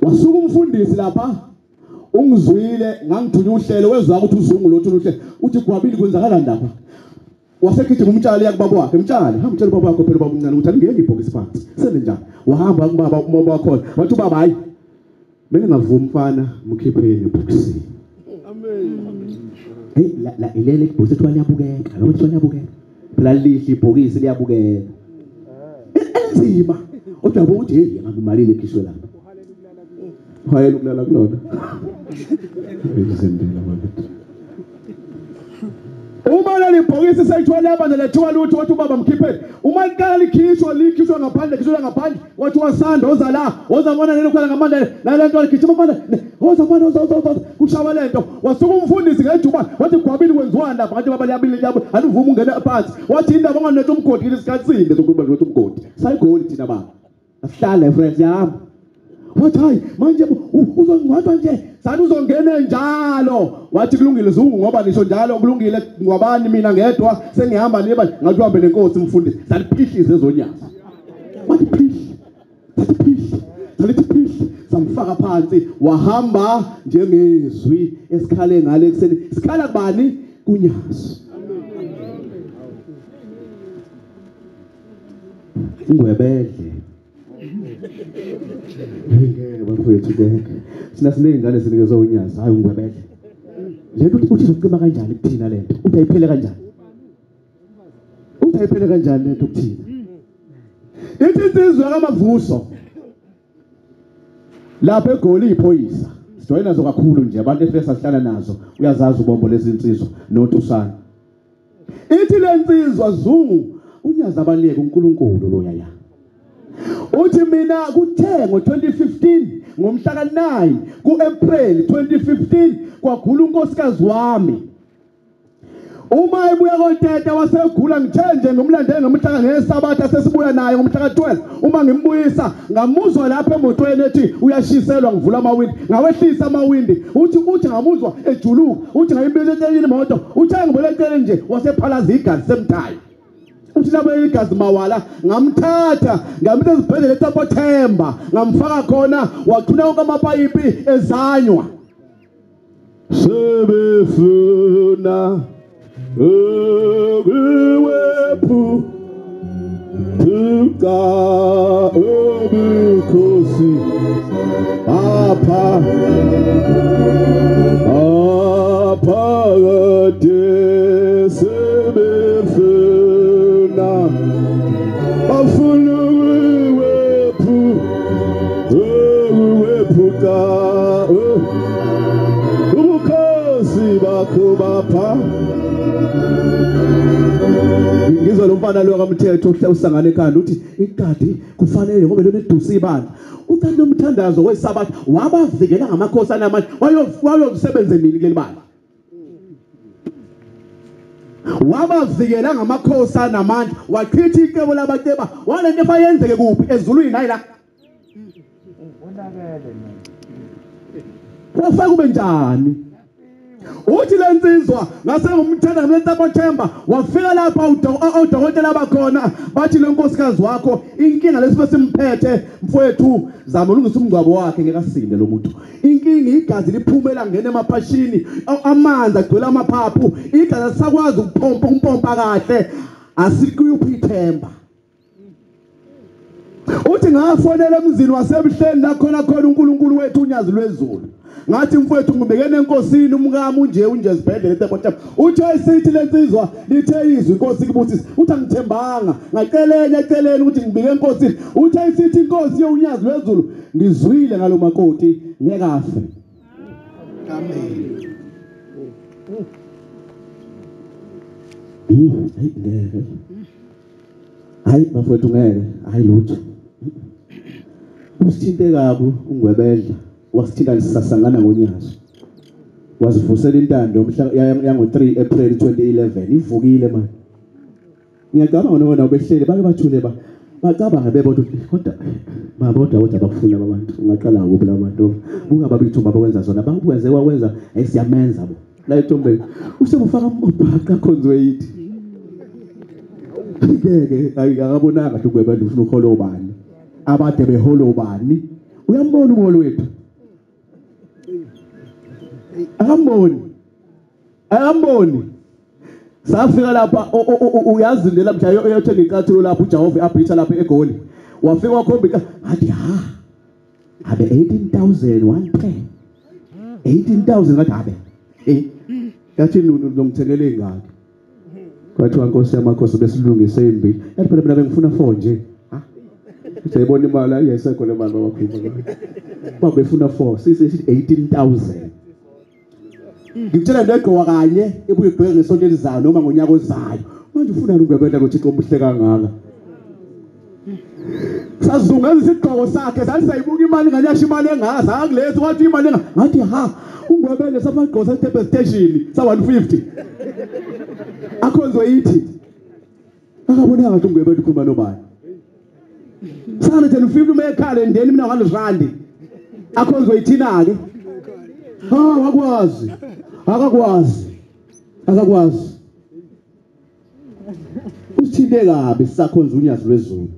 Wasuka umfundisi lapha ungizwile ngangithunya uhlelo wezwa ukuthi uZungu lothu uhlelo uthi gwabili kwenzakalani lapha. Wasekhithima uMtshali yakubaba wakhe Mtshali hamba mtshela ubaba wakho phela ubaba omncane ukuthi alingeni ibhokisi phansi sele njani. Wahamba kubaba ubaba wakhona wathi ubaba hayi mina ngavuma mfana mkhipheni ebhokisini. Amen. Hey la ilele ibhokisi ethiwa liyabukeka lo kuthiwa liyabukeka phela lihle ibhokisi liyabukeka enzima kodwa yabo ukuthi hey ngabe imali lekhishwe lapha uhalela ukulala kulona izindela bakithi. Uma leli bhokisi selithiwa liyabanda lethiwa lutho wathi ubaba mkhipheni. Uma liqala likhishwa likhishwa ngaphandle khishwa ngaphandle wathi wasanda oza la oza bona lelo khona ngamandla la lento likhishwa mfana oza mfana oza kushawa lento. Wasuka umfundisi ngejuba wathi gwabili kwenziwani lapha ngathi baba liyabili liyabo aluvuma ungena phansi wathi indaba onganetha umgodi lesikhatsini sokukhuluma nje umgodi sayigoli thina baba asihlale friends yami. Wathi hayi manje uzongcwatshwa nje sathi uzongena njalo. Wathi kulungile Zungu ngoba nisho njalo kulungile ngwabani mina ngedwa sengihamba niba ngathi uhambe nenkosi umfundisi saliphihlize ezonyazi. Wathi phihli sathi phihli salithi phihli samfaka phansi wahamba njengezwi esikhale ngale ekseni sikhala kubani kuNyazi. Ingwebedle ngeke bafowethu ngeke sina sineyingane sinikezwe uNyazi hayi ungwebedle lento uthi uzocima kanjani kuthina lento uthi ayiphele kanjani uthi ayiphele kanjani lento kuthina. Ithi insizwa kaMavuso lapha eGoli iphoyisa sijwayele nazo kakhulu nje abantu efike sahlala nazo uyazazi ubombo lezi insizwa noTusana. Ithi lensizwa Zungu uNyazi abaleke uNkulunkulu lo yaya. Uthi mina kuthe ngo-2015 ngomhla ka-9 ku-April 2015 kwagula unkosikazi wami. Uma ebuya koTete wasegula ngithe nje ngomlande ngomhla ngeSabatha sesibuya naye ngomhla ka12 uma ngimbuyisa ngamuzwa lapha emotweni ethi uyashiselwa ngivula amawindi ngawehlisa amawindi uthi ngamuzwa ejuluka uthi ngayimbiza eceleni imoto uthi ngibona eceleni nje wasephalaza igazi semthayi uthi labo igazi mawala ngamthatha ngamthatha ezibhedlela eTapothemba ngamfaka khona wachuna konke amapayipi ezanywa sebefuna Uwephu tuka ubukhosi apha aphakade sebefuna bafuna uwephu uwephuka ubukhosi bakho bapha. Ngizwa lo mfana lo kaMthetho uhle usangane ekhanda uthi iqadi kufanele ngoba lona edusa ibandla ukanti lo mthandazo weSabatha wabavikela ngamakhosana amanje wayokusebenza nini kuleli bandla wabavikela ngamakhosana amandla wachitha icebo labaceba walento efayenzeke kuphi ezulwini hayi la wafaka kube njani. Uthi lensizwa ngase ngumthanda ngemletabothemba wafika lapha udokotela bakhona bathi lo nkosikazi wakho inkinga lesibe simphethe mfowethu zama ulungisa umngcwabo wakhe ngekasinde lo muntu inkinga igazi liphumela ngene emaphashini amanzi agcwele amaphaphu igazi asakwazi ukupompa umpompa kahle asikuyuphi ithemba. Uthi ngafonela emzini wasebuhleni la khona khona uNkulunkulu wethu unyazi lwezulu ngathi mfowethu ngibekene enkosini umkami unje unje esibhedlela eTapothemba uthe isithi lensizwa lithe izwi inkosi kubusisa uthi angithembanga ngacelenya eceleni ukuthi ngibike enkosini uthe isithi inkosi yonyazi lwezulu ngizwile ngalo makoti ngeke afe. Amen. Ngeke hayi bafowethu ngeke hayi lutho. Usithinte kabi uNgwebedla wasithinta lisasangana ngonyazo wazivusela intando mhla yango 3 April 2011 ivukile manje. Ngiyacabanga noma ubehleli bake bathule ba bacabanga bebodwa kodwa babodwa kodwa bakufuna abantu ungaqala kuphi labantu buka babithumba bakwenza zona bakwenze wakwenza ayisiyamenza bo la itombeni usebufaka amabhaqa khonzwe yithi ngeke akabonanga ukuthi uGwebedla ufuna uholo ubani abade beholo ubani uyambona umholo wethu akamboni akamboni. Safika lapha uyazindela mhla uyothenga icathulo lapha uJehova abhitha lapha eGoli wafika wakhomba ngathi ha abe 18,000 one pair 18,000 ngathi abe ngathi ngithengele ingaki kwathiwa Nkosi yamakhosi besilungise imbili yathi phela mina bengifuna 4 nje ha usayibona imali ayisekho le mali babakhuluma babefuna 4 sisi 18,000 ngikutshela into egqoka kanye ebuye ibheke ngesonto elizayo noma ngonyaka ozayo manje ufuna uNgwebedla noThixo omuhle kangaka sazungeza isigqoko sakhe salisayibuka imali nganyasha imali engazi akulethi wathi imali ngathi ha uNgwebedla safagqoka eTembe station sa 150 akhonzwe yithi akabonanga ukuthi uNgwebedla ukhuluma nobani sana 1050 uma ekhala endeni mina 100 rand akhonzwe yithina ke ha wakwazi akakwazi akakwazi usithinte kabi sisakhonza unyazi lwezulu.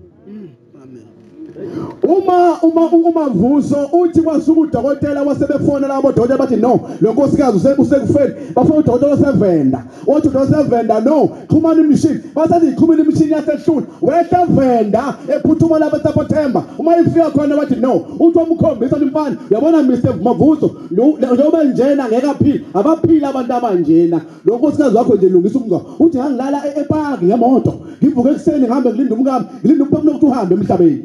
Uma uMavuso uthi kwasuka udokotela wasebefona labo dokotela bathi no lo nkosikazi usekufeni bafuna udokotela osevenda wathi udokotela osevenda no xhumana imishini basathi iqhumile imishini yasehlula wehla venda ephuthuma lapha eTapothemba uma ifika khona bathi no uthi wamkhombisa mfana uyabona Mr Mavuso njengoba njena ngeke aphile abaphila abantu abanjena lo nkosikazi wakho nje lungisa umngcwabo uthi ngangilala epaki ngemoto ngivuke ekuseni ngihambe ngilinde umkami ngilinde umphefumulo ukuthi uhambe emhlabeni.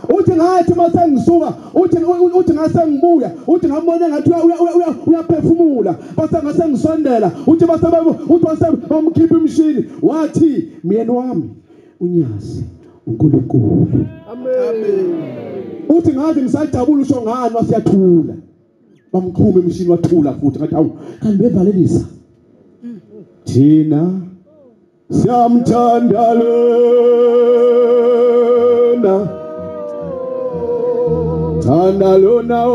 Uthi ngathi mase ngisuka uthi ngase ngibuya uthi ngambona ngathi uyaphefumula base ngase ngisondela uthi base uthi base bamkhipha imshini wathi myeni wami unyazi uNkulunkulu. Amen. Uthi ngathi ngisajabula usho ngani wasiyathula bamqhuma imshini wathula futhi ngathi awu kanti bevalelisa Thina siyamthanda lona, thanda lona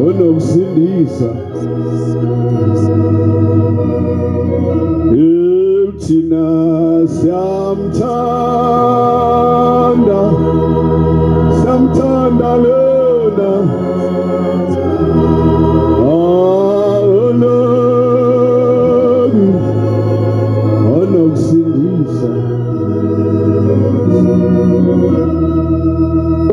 onokusindisa. Thina siyamthanda, siyamthanda lona onokusindisa.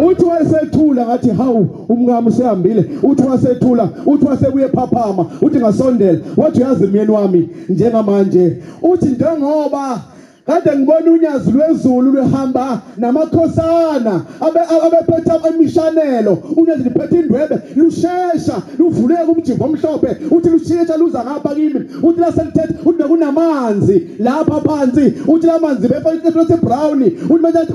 Uthi wayesethula ngathi hawu umngami usehambile. Uthi wasethula, uthi wasebuye phaphama, uthi ngasondela, wathi uyazi myeni wami njengamanje, uthi njengoba kade ngibona unyazi lwezulu luhamba namakhosana abephethe imishanelo, unyazi liphethe indwebe lushesha luvuleka umjimbo omhlophe, uthi lushesha luza ngapha kimi, uthi laselithethe, uthi bekunamanzi lapha phansi, uthi lamanzi befake isithethe brown,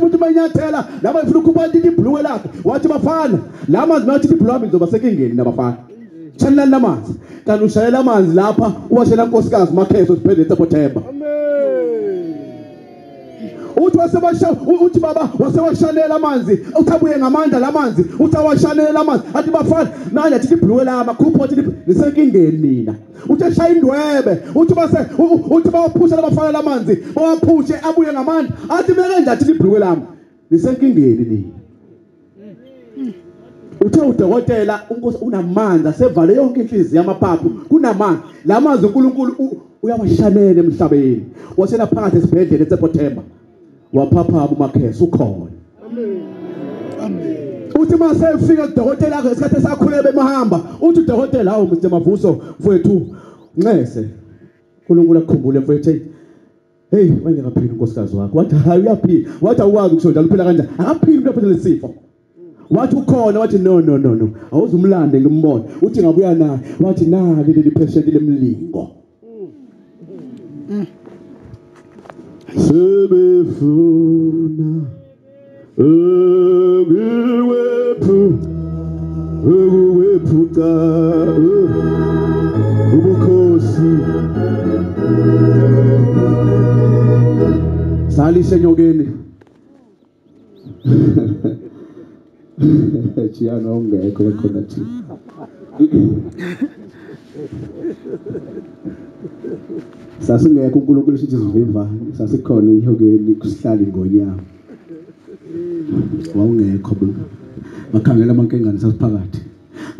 uthi manyathela laba ifuna ukukhupha ibhluwe lakhe, wathi bafana lamanzi mathi ibhluwe lami ngizoba sekingeni nabafana, shanelani lamanzi, kanti ushayela amanzi lapha uwashela nkosikazi Makheso siphinde eSeptember. Uthi wasebasha, uthi baba wasewashanela amanzi, uthi abuye ngamandla lamanzi, uthi awashanela amanzi, athi bafana manje athi ibhluwe lama khupho, athi nisenkingeni nina. Uthi eshaya indwebe, uthi base uthi bawaphusha labafana lamanzi, bawaphushe abuye ngamandla, athi bekenje athi ibhluwe lama nisenkingeni nina. Uthe udokotela unkosi unamandla sevale yonke inhliziyo yamaphaphu, kunamandla lamanzi uNkulunkulu uyawashanela emhlabeni, washela phakathi esibhedlela eSeptember. Waphaphama uMakheso ukhona. Amen. Uthi mase efika kudokotela ngesikhathi esakhuleka bemahamba, uthi udokotela hawu Mr Mavuso mfowethu ncese uNkulunkulu akukhumbule mfowethu, hey wayengakaphili unkosikazi wakho. Wathi hayi uyaphila, wathi awukwazi ukusho njalo uphila kanjani, akaphili umuntu ophethe lesifo. Wathi ukhona, wathi no no no no, awuzumlande ngimbone. Uthi ngabuya naye, wathi nali leli patient lemlingo. Sebefuna ukuwephuca ubukhosi. Salishe enyokeni. Jiyana ongekho khona thina. Sasingekho uNkulunkulu sithi sivimvane, sasikhona enyokeni kusihlala ingonyama. Wawungekho bo. Bakhangela amankengane sasiphakathi.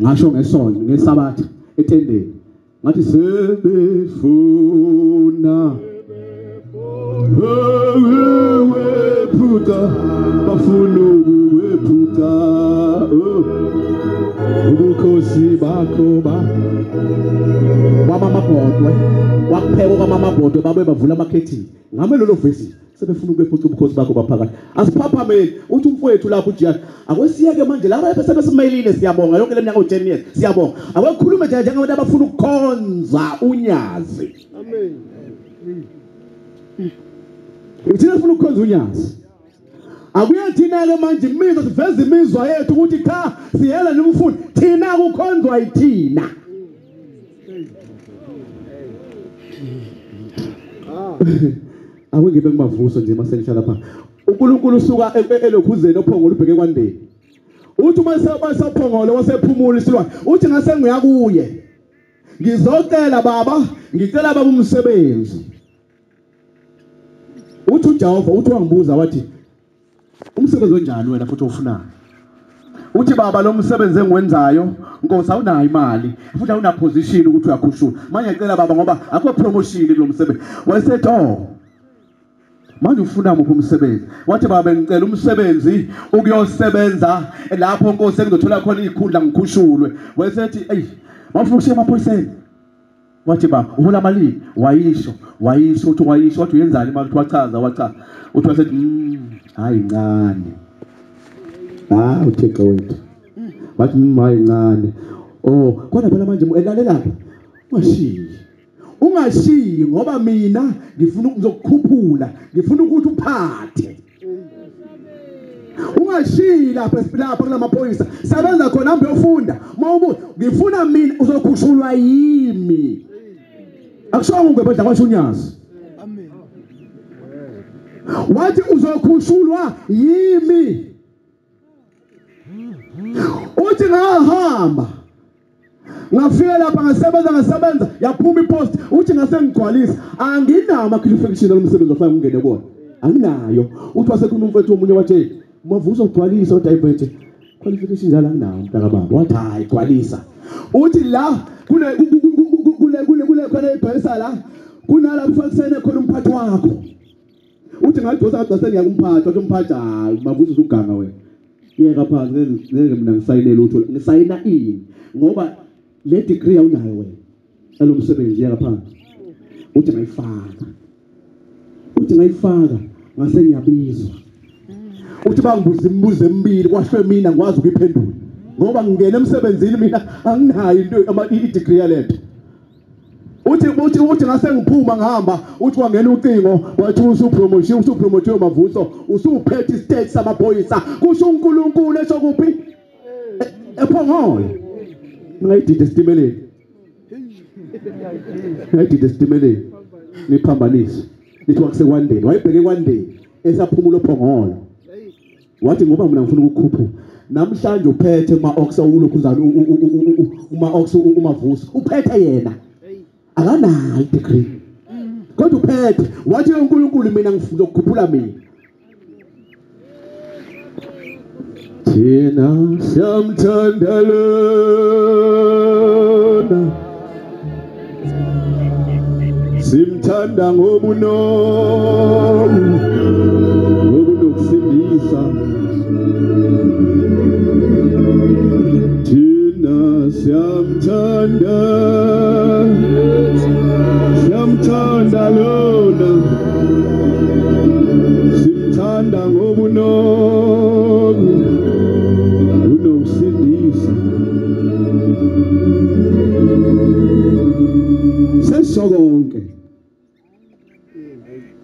Ngasho ngesonto ngesabatha etendeni. Ngathi sebefuna wephuca, bafuna ukuwephuca ubukhosi bakho ba wamamabhodwe, wakupheka kwamamabhodwe babe bavula amakhethini ngame lolo vesi sebefuna ukwephuca ubukhosi bakho baphakathi. Asiphaphameni. Uthi umfowethu lapho uJiyana akwesiyeke manje laba sebesimelile, siyabonga yonke le minyaka u10 years, siyabonga. Akwekukhulume nje njengabantu abafuna ukukhonza unyazi. Amen. Uthina sifuna ukukhonza unyazi. Akuye thina ke manje imizwa siveza imizwa yethu ukuthi cha siyela nimfuni, thina kukhonzwa yithina. Akungibe ngimavuso nje mase ngihlala pha. uNkulunkulu usuka elokhuzeni ophongolo ubheke kwandeni. Uthi uma sephongolo wasephumula isilwane, uthi ngase ngiya kuye, ngizocela baba, ngicela baba umsebenzi. Uthi uJehova, uthi wangibuza wathi umsebenzi onjani wena futhi ofunayo? Uthi baba lo msebenzi engiwenzayo Nkosi awunayo imali futhi awuna position ukuthi uyakhushula, manje ngicela baba ngoba akho promotion kulo msebenzi. Wayesethi oh manje ufuna muphi umsebenzi? Wathi baba ngicela umsebenzi ukuyosebenza lapho Nkosi engizothola khona izikhundla ngikhushulwe. Wayesethi ey mawufuna ukushiya emaphoyiseni? Wathi baba uhola malini? Wayisho wayisho, uthi wayisho, wathi uyenzani imali? Uthi wachaza wachaza, uthi wasethi hayi ncane. Ah uThixo wethu. Wathi hayi ncane. Oh kodwa phela manje elalela ungashiyi, ungashiyi ngoba mina ngifuna ngizokukhuphula, ngifuna ukuthi uphathe. Ungashiyi lapha lapha kulamaphoyisa, sebenza khona, hambe uyofunda. Mawubuya ngifuna mina uzokhushulwa yimi. Akushongo ngwebedla kwasho uNyazi. Amen. Wathi uzokhushulwa yimi. Uthi ngahamba ngafika lapha ngasebenza yaphuma ipost. Uthi ngase ngigcwalisa, anginawo ama-qualification alomsebenzi ofana ngingene kuwona, anginayo. Uthi wasekhuluma umfethu omunye wathi Mavuso ugcwalisa, uthi ayiphethe qualification njalo anginawo mntakababa. Wathi hayi gcwalisa. Uthi la kule kule kule kule khona igcwalisa la kunala kufanisene khona umphathi wakho. Uthi ngadosa ngagcwalisa ngiyakumphathi. Wathi umphathi hayi Mavuso usuganga wena, yeka phansi, ngeke mina ngisayinele lutho. Ngisayina ini ngoba le degree awunayo wena alo msebenzi, yeka phansi. Uthi ngayifaka, uthi ngayifaka ngase ngiyabizwa. Uthi bangibuza imibuzo emibili kwasho mina ngikwazi ukuyiphendula ngoba ngingena emsebenzini mina anginayo into i-degree yalento. Uthi ngase ngiphuma ngihamba. Uthi wangena ucingo wathi usupromotion, usupromotiwe Mavuso, usuphethe istate samaphoyisa. Kusho uNkulunkulu esho kuphi? ePhongolo. Ngayidida esitimeleni, ngayidida esitimeleni, niphambanise nithi wakusekwandeni. Wayebheke ekwandeni esaphumula oPhongolo. Wathi ngoba mina ngifuna ukukhuphuka namhlanje uphethe uma-ox ulokhuzana uma-ox uMavuso uphethe yena akanayo degree kodwa uphethe. Wathi uNkulunkulu mina ngifuna ukukhuphula mina. Thina siyamthanda lona, simthanda ngobunono ngokunokusindisa. Thina siyamthanda, siyamthanda lona, simthanda ngobunono unokusindisa. Sesho konke.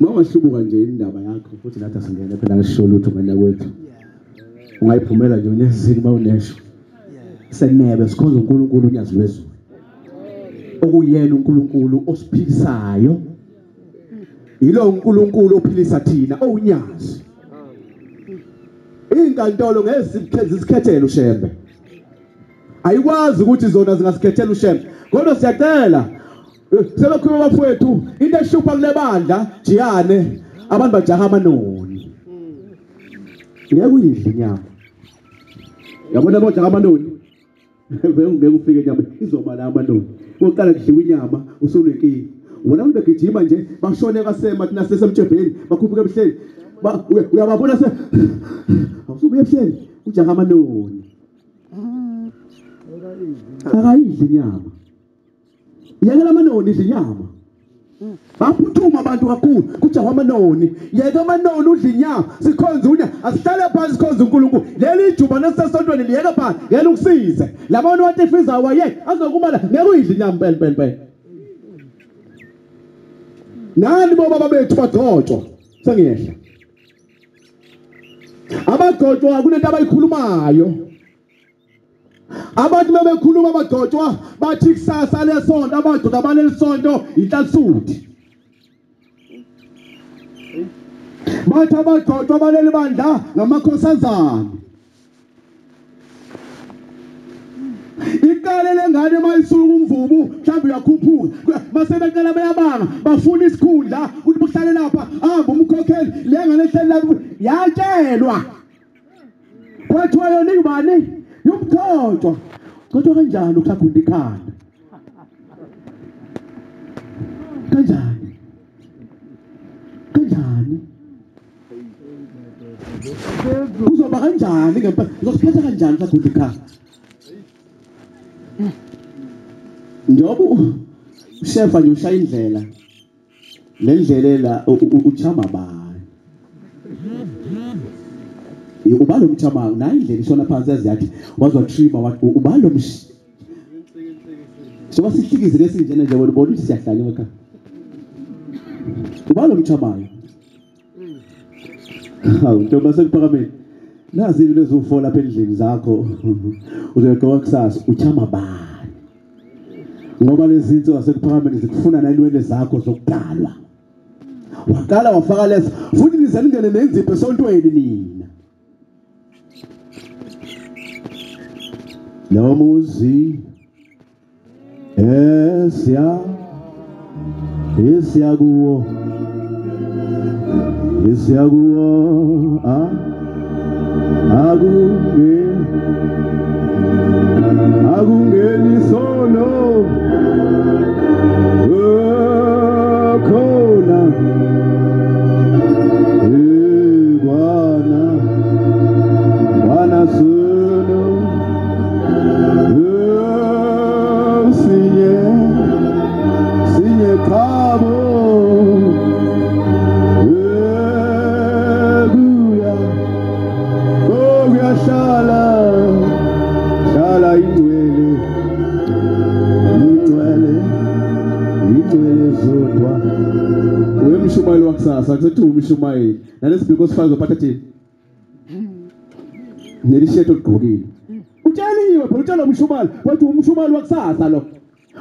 Mawahlubuka nje indaba yakho futhi nathi asingene phela ngisho lutho ngane kwethu. Ungayiphumela nje unyazini mawunesho. Senebe sikhonza uNkulunkulu uNyazi lwezulu. Okuyena uNkulunkulu osiphilisayo. Yilo uNkulunkulu ophilisa thina owunyazi. Inkantolo ngeke uShembe. Ayikwazi ukuthi zona zingasikhethela uShembe. Kodwa siyacela sebekhuluma bafowethu into eshupha kule bandla jiyane abantu bajaha amanoni. Ngeke uyidle inyama. Yabona bojaha amanoni. Ngeke ufike inyama izoba la amanoni. Uqala kudliwa inyama usunenkinga. Wona abantu begijima nje bashone kasema thina sisemtshebheni bakhuphuka ebuhleni. Uyababona se awusubuye ebuhleni ujaha amanoni. Akayidli inyama. Yekela amanoni idla inyama. Baphuthuma abantu kakhulu kujahwa amanoni. Yeka amanoni udla inyama. Sikhonza unya, asihlale phansi sikhonza uNkulunkulu. Leli juba nesisesontweni liyeka phansi, ngeke ukusize. Labantu watefiza wayeke azokuma la ngeke uyidla inyama impela impela impela. Nani bobaba bethu bagcotshwa sengiyehla. Abagcotshwa kunento abayikhulumayo. Abantu bebekhuluma abagcotshwa bathi kusasa lesonto abagcotshwa balesonto inhlansuthi. Bathi abagcotshwa baleli bandla ngamakhosazana. Iqale lengane mayisuka umvubu mhlawumbe uyakhuphuka mase beqala bayabanga bafuna isikhundla ukuthi buhlale lapha ahamba umkhokheli le ngane ehleli lapha yatshelwa kwathiwa yona ibani yomgcotshwa. Gcotshwa kanjani ukuthagunda ikhanda kanjani kanjani kuzoba kanjani ngempela uzosiphetha kanjani usagunda ikhanda? Njengoba ushefa nje ushaya indlela le ndlela la uchama bani ubalo mchama nayo indlela ishona phansi yazi yathi wazotrima ubalo soba sihlikize lesinjena nje wena ubona ukuthi siyahlala emakhaya ubalo mchamayo. Hawu ntombi sekuphakameni Nazi lezo lapha endlini zakho uzoyigqoka kusasa uchama bani? Ngoba lezi zinto zasekuphakameni zikufuna nanwele zakho zokudalwa. Waqala wafaka leso futhi nize ningene nenzipho esontweni nina. Lo muzi esiya kuwo akungeni sono khona bwana sono sinye khabo shala ingcwele zodwa. Wemshumayeli wakusasa kusethi umshumayeli nalesibhiko sifaka zophatha thini nelisheto ligqokile. Utsheliwe phela, utshela umshumayeli wathi umshumayeli wakusasa lo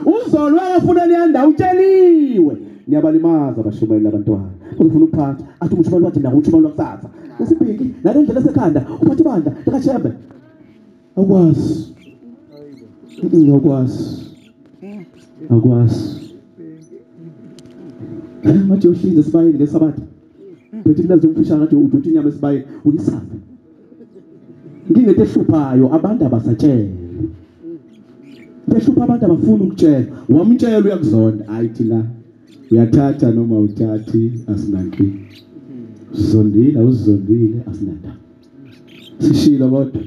uzolo akafuna liyanda, utsheliwe. Niyabalimaza abashumayeli abantwana bazofuna ukuphatha athi umshumayeli wathi mina umshumayeli wakusasa nesibhiki nale ndlela esekhanda uphatha ibandla likaShembe. Awukwazi. Ngathi uyohlinza esibayeni ngesabatha. Phethe imlazi omfishane ngathi uduthi inyama esibayeni uyisabe. Inkinga into ehluphayo abantu abasatshelwa. Into ehlupha abantu abafuna ukutshela. Wamtshela uyakuzonda. Hayi thina uyathatha noma uthathi asinankinga. Uzondile awuzondile asinandaba. Sishilo kodwa.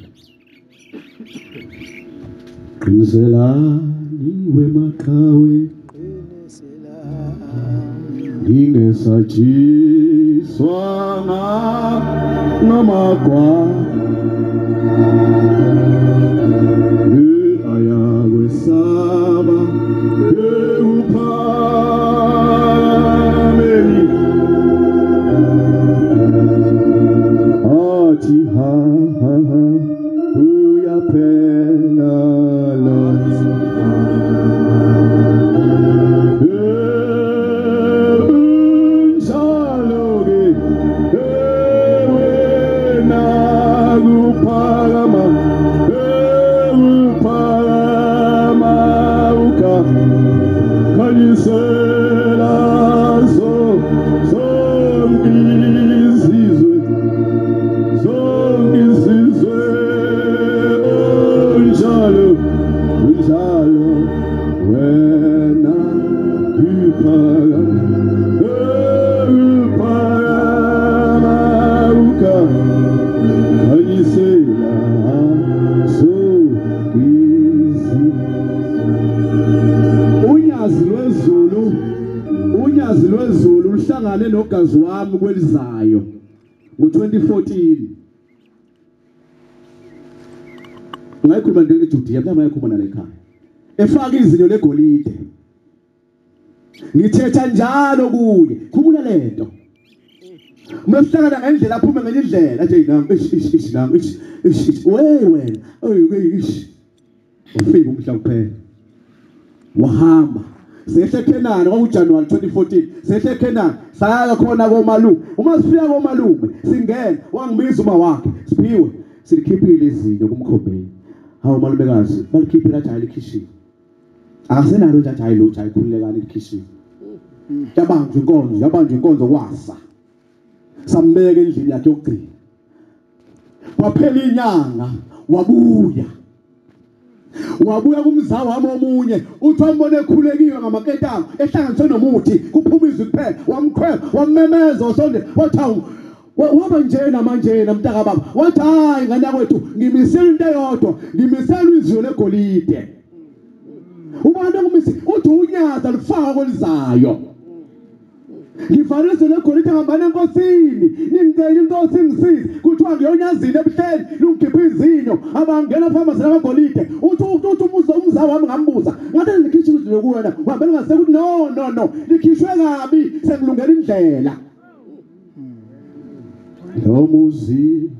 Qiniselani wemaqhawe ngingesajiswa ngamagwa ayakwesaba ekuphameni athi ha ha ha uyaphela nogazi wami kwelizayo ngo-2014. Ngayikhuluma nto eJudiya, mhlawumbe ngayikhuluma nale ekhaya. Efaka izinyo legolide. Ngithetha njalo kuye, khumula lento. Uma sihlangana ngendlela aphume ngenye indlela athi nangu ish ish ish nangu ish ish ish wey wena oy ish. Ufika umhla kuphela. Wahamba. Sehle eKhenani kwakuJanuary 2014, sehle eKhenani saya khona komalume. Uma sifika komalume singena wangibiza uma wakhe siphiwe silikhiphile izinyo kumkhombeni. Hawu malumekazi balikhiphile athi hayi likhishiwe. Akasenalo nje athi hayi lutho ayikhululekani likhishiwe. Yabanjwa inkonzo kwasa. Sambeka endlini yakhe yokugcina. Kwaphela inyanga wabuya. Wabuya kumza wami omunye uthi wambona ekhulekiwe ngamaketango ehlanganiswe nomuthi kuphuma izwi kuphela wamkhwela wammemeza wasonde wathi hawu waba njena manjena mntaka baba wathi hayi ngane yakwethu ngimisela into eyodwa ngimisela izwi legolide. Ubantu kumisi uthi unyaza lufaka kwelizayo. Ngifanele izwi legolide ngihambane enkosini ningicela inkosi ingisize kuthiwa ngiyonyazini ebuhleni lungikhipha izinyo abangena pharmacy lamagolide uthi umza wami ngambuza ngathi likhishwe izinyo kuwena uhambele ngasekuthi no no no likhishwe kabi sengilungela indlela. Lo muzi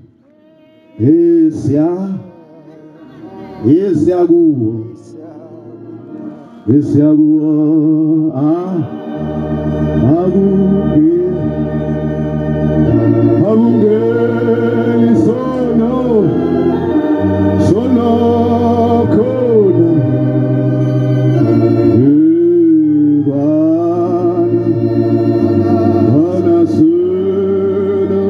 Esiya esiyakuwo esiyakuwo akungeni sono sono khona ibana ana sono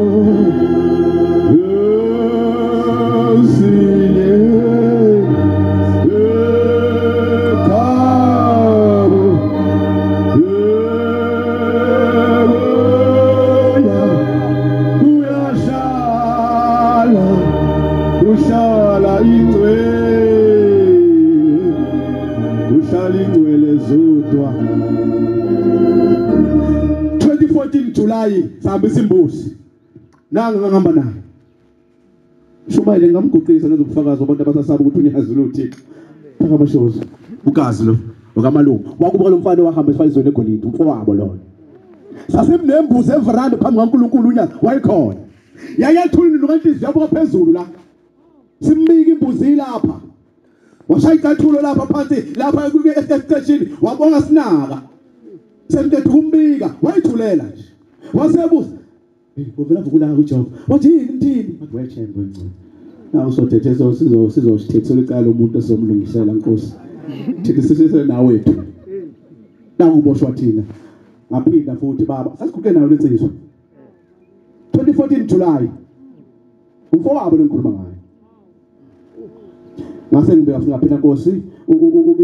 esine ekabo Ushala ingcwele, ushala ingcwele zodwa. 2014 July sahambisa imbuzi. Nangu ngihamba naye. Shumayele ngamguqisa ngezobufakazi abantu abasasaba ukuthi unyazi lo Thixo. Phakamashozi. Ugazi lo okamalungu. Wakubuka lo mfana wahamba esifazweni egolide, umfowabo lona. Sasimnembuzi everanda phambi kaNkulunkulu unyazi wayekhona. Yayathulini nokanhliziyo yabuka phezulu la. Simbika imbuzi lapha. Washaya icathulo lapha phansi lapha esiteshini wabonga sinaka. Semthetho kumbika wayithulela nje. Wasebuza uvela vukula kuJehova. Wathi yini mthini? Wathi wechembe ngcono. Nawu sothethe sizosithethela icala umuntu esizomlungisela Nkosi. Thina sisise nawe wethu. Nakuboshwa thina. Ngaphinda futhi baba sasiguqe nayo lensizwa. 2014 July. Umfowabo lengikhuluma ngayo. Ngase ngibeka ngaphila Nkosi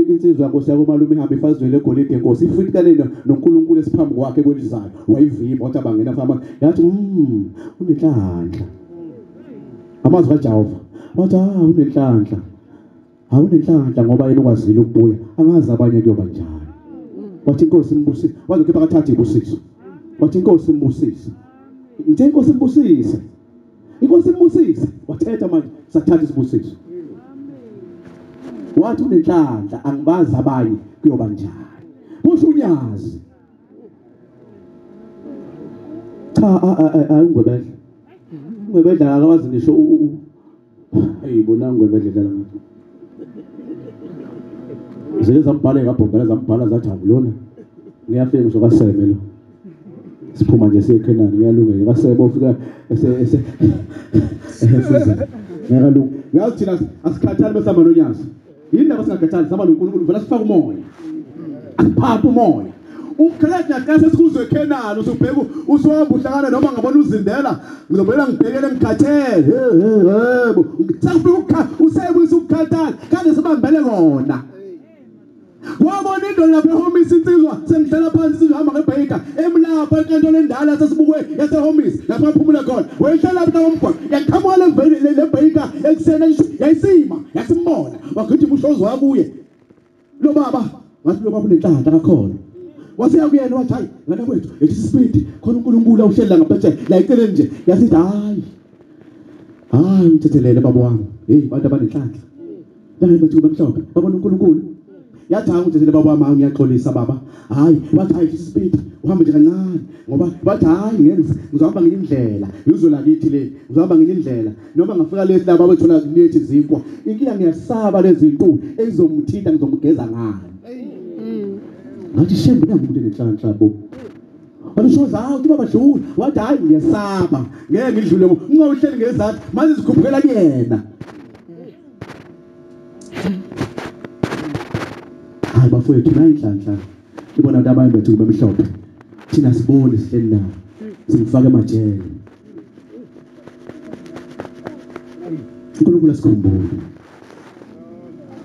insizwa Nkosi yakomalume ihambe ifazweni legolide Nkosi ifikane noNkulunkulu esiphambi kwakhe kwelizayo wayivimba wathi abangena fama yathi unenhlanhla amazwi kaJehova wathi unenhlanhla awunenhlanhla ngoba yena ukwazile ukubuya angazi abanye kuyoba njani wathi inkosi imbusise wathi kepha kathatha ibusiso wathi inkosi imbusise ngithe inkosi imbusise inkosi imbusise wathetha manje sathatha isibusiso wathi unenhlanhla angibazi abanye kuyoba njani kusho unyazi cha ungwebedla ungwebedla akwazi ngisho ayibona ungwebedla dlala ngathi zike zambhala ngabhombela zambhala zathi awulona ngiyafika ngisho kaseme lo siphuma nje siye eKhenani ngiyalungeka kaseme ufika ese ese ngiyakalunga uyazi thina asikhathali besihamba nonyazi yini ndaba singakhathali sihamba noNkulunkulu vele sifake umoya asiphaphe umoya ukukhathala xa sesikuzwe eKhenani usubheka usuhamba uhlangana noma ngabona uzindela ngizobuyela ngibhekele ngikhathele yebo sekufika usebuyisa ukukhathala kanti sibambele kona wabona indoda lapha ehomisi insizwa sengihlala phansi insizwa hamba ngebhayika emlapha enkantolo endala sesibukwe yasehomisi lapha aphumule khona wayehlala lapha komgwaqo yaqhamuka le bhayika ekuseni yayisima yasimbona wagijima ushozi wakuye lo baba ngathi lo baba unenhlanhla kakhona wasiya kuyena wathi hayi ngane kwethu ethi speed khona uNkulunkulu awuhlela ngaphetshe la eceleni nje yasithi hayi hayi ngithethelele baba wami hey abantu abanenhlanhla bangathi bamhlophe babona uNkulunkulu yathi hayi ngithethelele baba wami ngiyaxolisa baba hayi wathi hayi speed uhambe nje kancane ngoba bathi hayi ngeke ngizohamba ngenye indlela izwe lakithi le ngizohamba ngenye indlela noma ngafika lesi laba bethola nithi izinkwa inkinga ngiyasaba lezi zinto ezizomthinta ngizomgeza ngani ngathi shembe nangumuntu enenhlanhla bo walishoza hawu uthi baba dlula wathi hayi ngiyasaba ngeke ngidlule ngingohleli ngezansi manje zikhuphukela kuyena hayi bafowethu nayi inhlanhla ibona abantu abanye bethu bemhlophe thina sibone sihleli nabo simfake emajele uNkulunkulu asikhumbule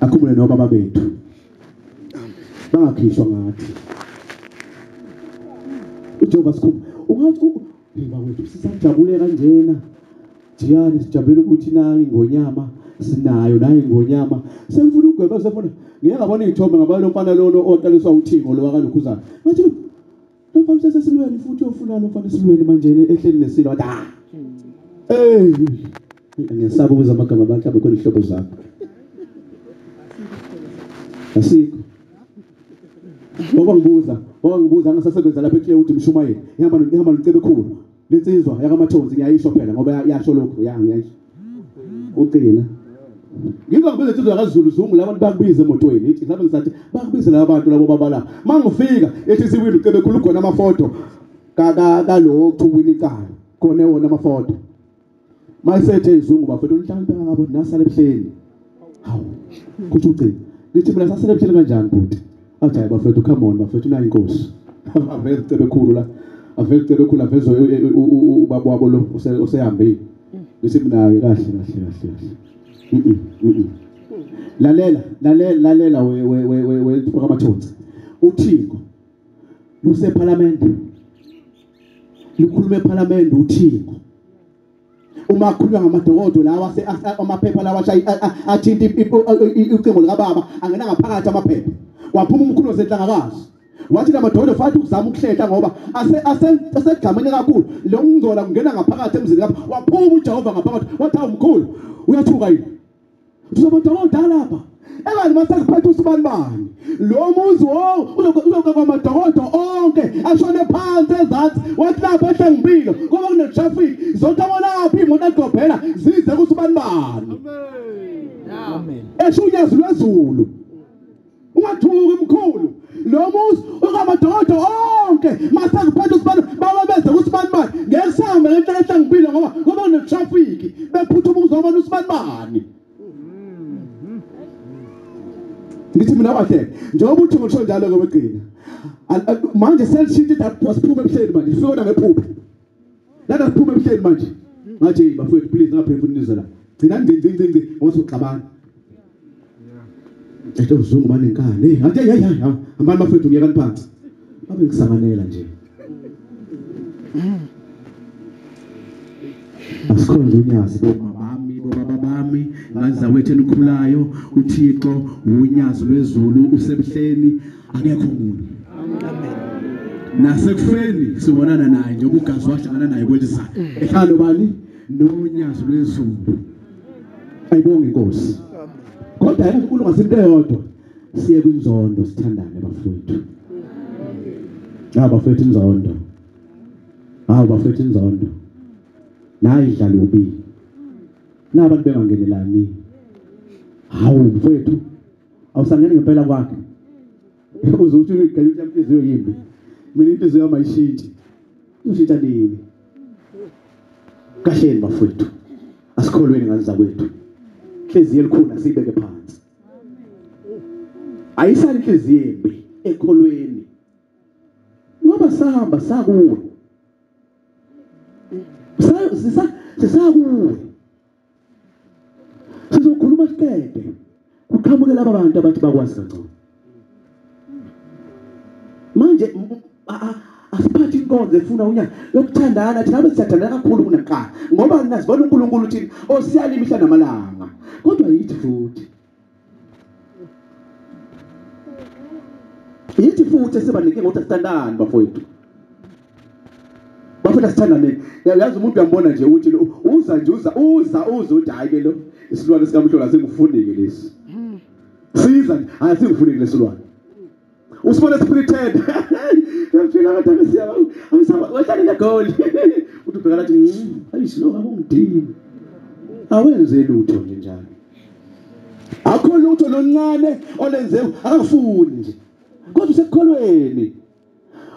akhumbule nobaba bethu bangakhishwa ngathi uJehova sikhumbu ungathi bawethu sisajabule kanjena jiyani sijabulele ukuthi nayi ingonyama sinayo nayi ingonyama sengifuna ukugweba sefuna ngeke ngabona izithombe ngabalo mfana lolo oqaliswa uthingo lo wakalokhuzana ngathi lo mfana sesesilweni futhi uyofuna lo mfana esilweni manje ehleli nesilo wathi ah hey ngiyasaba ukuza amagama abantu abekhona ihlobo zakho asikho Wangibuza ngisasebenza lapha eClear uthi mshumayeli ihamba noCebekhulu lensizwa yakamathonzi ngiyayisho phela ngoba yasho lokho ngiyayisho Uqina. Ngizwa ngibiza kaZulu Zungu labantu bakubiza emotweni ithi lapho ngisathi bakubiza labantu labo baba la. Mangifika ethi siwini ucebe khulu khona amafoto ka lo kuwina icala. Khona wona amafoto. Mayisethe izungu bafethu unhlanhla ngabo nasala ebuhleni. Hawu. Kuthi ucina. Lithi mina sasele ebuhleni kanjani bhuti? Athi hayi bafethu come on bafethu nayi inkosi. Aveze ucebe khulu la. Aveze ucebe khulu aveze ubaba wabo lo osehambile. Ngithi mina kahle kahle kahle kahle. Lalela lalela lalela we we uThingo luseParliament lukhuluma eParliament uThingo uma khulunywa ngamadokodo lawa amaphepha lawa athinta ucingo lika baba angena ngaphakathi amaphepha waphuma umkhulu wasenhlangakazi wathi lamadokodo fathi ukuzama ukuhlehla ngoba asegameni kakhulu lo ngcola kungena ngaphakathi emzini lapha waphuma uJehova ngaphakathi wathi awumkhulu uyathuka yini uzomadokodo lapha engani masakuphethe usibani bani lo muzi uzoka kwamadokodo onke ashone phansi ezansi wathi lapha ehlangibilo ngoba kune traffic zotabona phi imoto agobhela zize kusibani bani. Amen. Esho unyazi lwezulu ungathuki mkhulu lo muzi ukamadokodo onke masakuphethe usibani baba beze kusibani bani ngeke sihambe ngenhla ehlangibilo ngoba kune traffic bephuthuma uzobona usibani bani. Ngithi mina kahle njengoba uthi ngisho njalo ke wegcina manje selishintshe that siphume ebuhleni manje sifika ngephupho lana siphume ebuhleni manje ngathi bafowethu please ngaphefuna la gcina ngci ngosoxabana ethe uzungu banenkani ngathi hey hey hambani bafowethu ngiyekani phansi babe ngisanganela nje asikhonze unyazi bami bobaba bami ngane zawethu enikhulayo uThixo unyazi lwezulu usebuhleni akekho umuntu. Amen. Nasekufeni sibonana naye njengoba ugazi wahlangana naye kwelizayo ehlalo bani nonyazi lwezulu. Ayibonge inkosi. Kodwa yena uNkulunkulu ngasinto eyodwa siye kwinzondo sithandane bafowethu. Hawu bafowethu inzondo. Hawu bafowethu inzondo. Nayi idlala yobili. Nabantu bengangenelani. Hawu mfowethu awusangeni ngempela kwakhe. Uzothi uyigalela inhliziyo yimbi. Mina inhliziyo yami ayishintshi. Ushintsha nini? Kahleni bafowethu. Asikholweni ngane zakwethu. Inhliziyo elikhulu asibeke phansi. Ayisali inhliziyo embi ekholweni. Ngoba sahamba sakuwe. Sisakuwe. Sizokhuluma siqede. Kuqhamuke laba bantu abathi bakwazi kangcono. Manje asiphathi inkonzo efuna unyaka yokuthandana thina besithandana kakhulu kunakuqala ngoba nasibona uNkulunkulu uthini osiyala imihla namalanga kodwa yithi futhi siba nenkinga ukuthi asithandani bafowethu. Bafowethu asithandane. Yazi umuntu uyambona nje ukuthi uza nje uza uthi hayi ke lo isilwane sikamhlola singifunike lesi. Siza nje hayi singifunike lesilwane. Usibone sipretend. Ngifika ngathi siyaba angisaba wahlala negoli. Uthi ubheka lathi ayisilo akungidini. Awenze lutho nje njalo. Akho lutho loncane olenze akafuni nje. Kodwa usekholweni.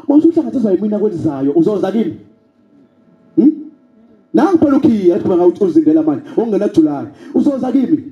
Mawusuhlangatshezwa yimina kwelizayo uzoza kimi. Nangu phela ukhiya athi banga uzindela manje ongena July uzoza kimi.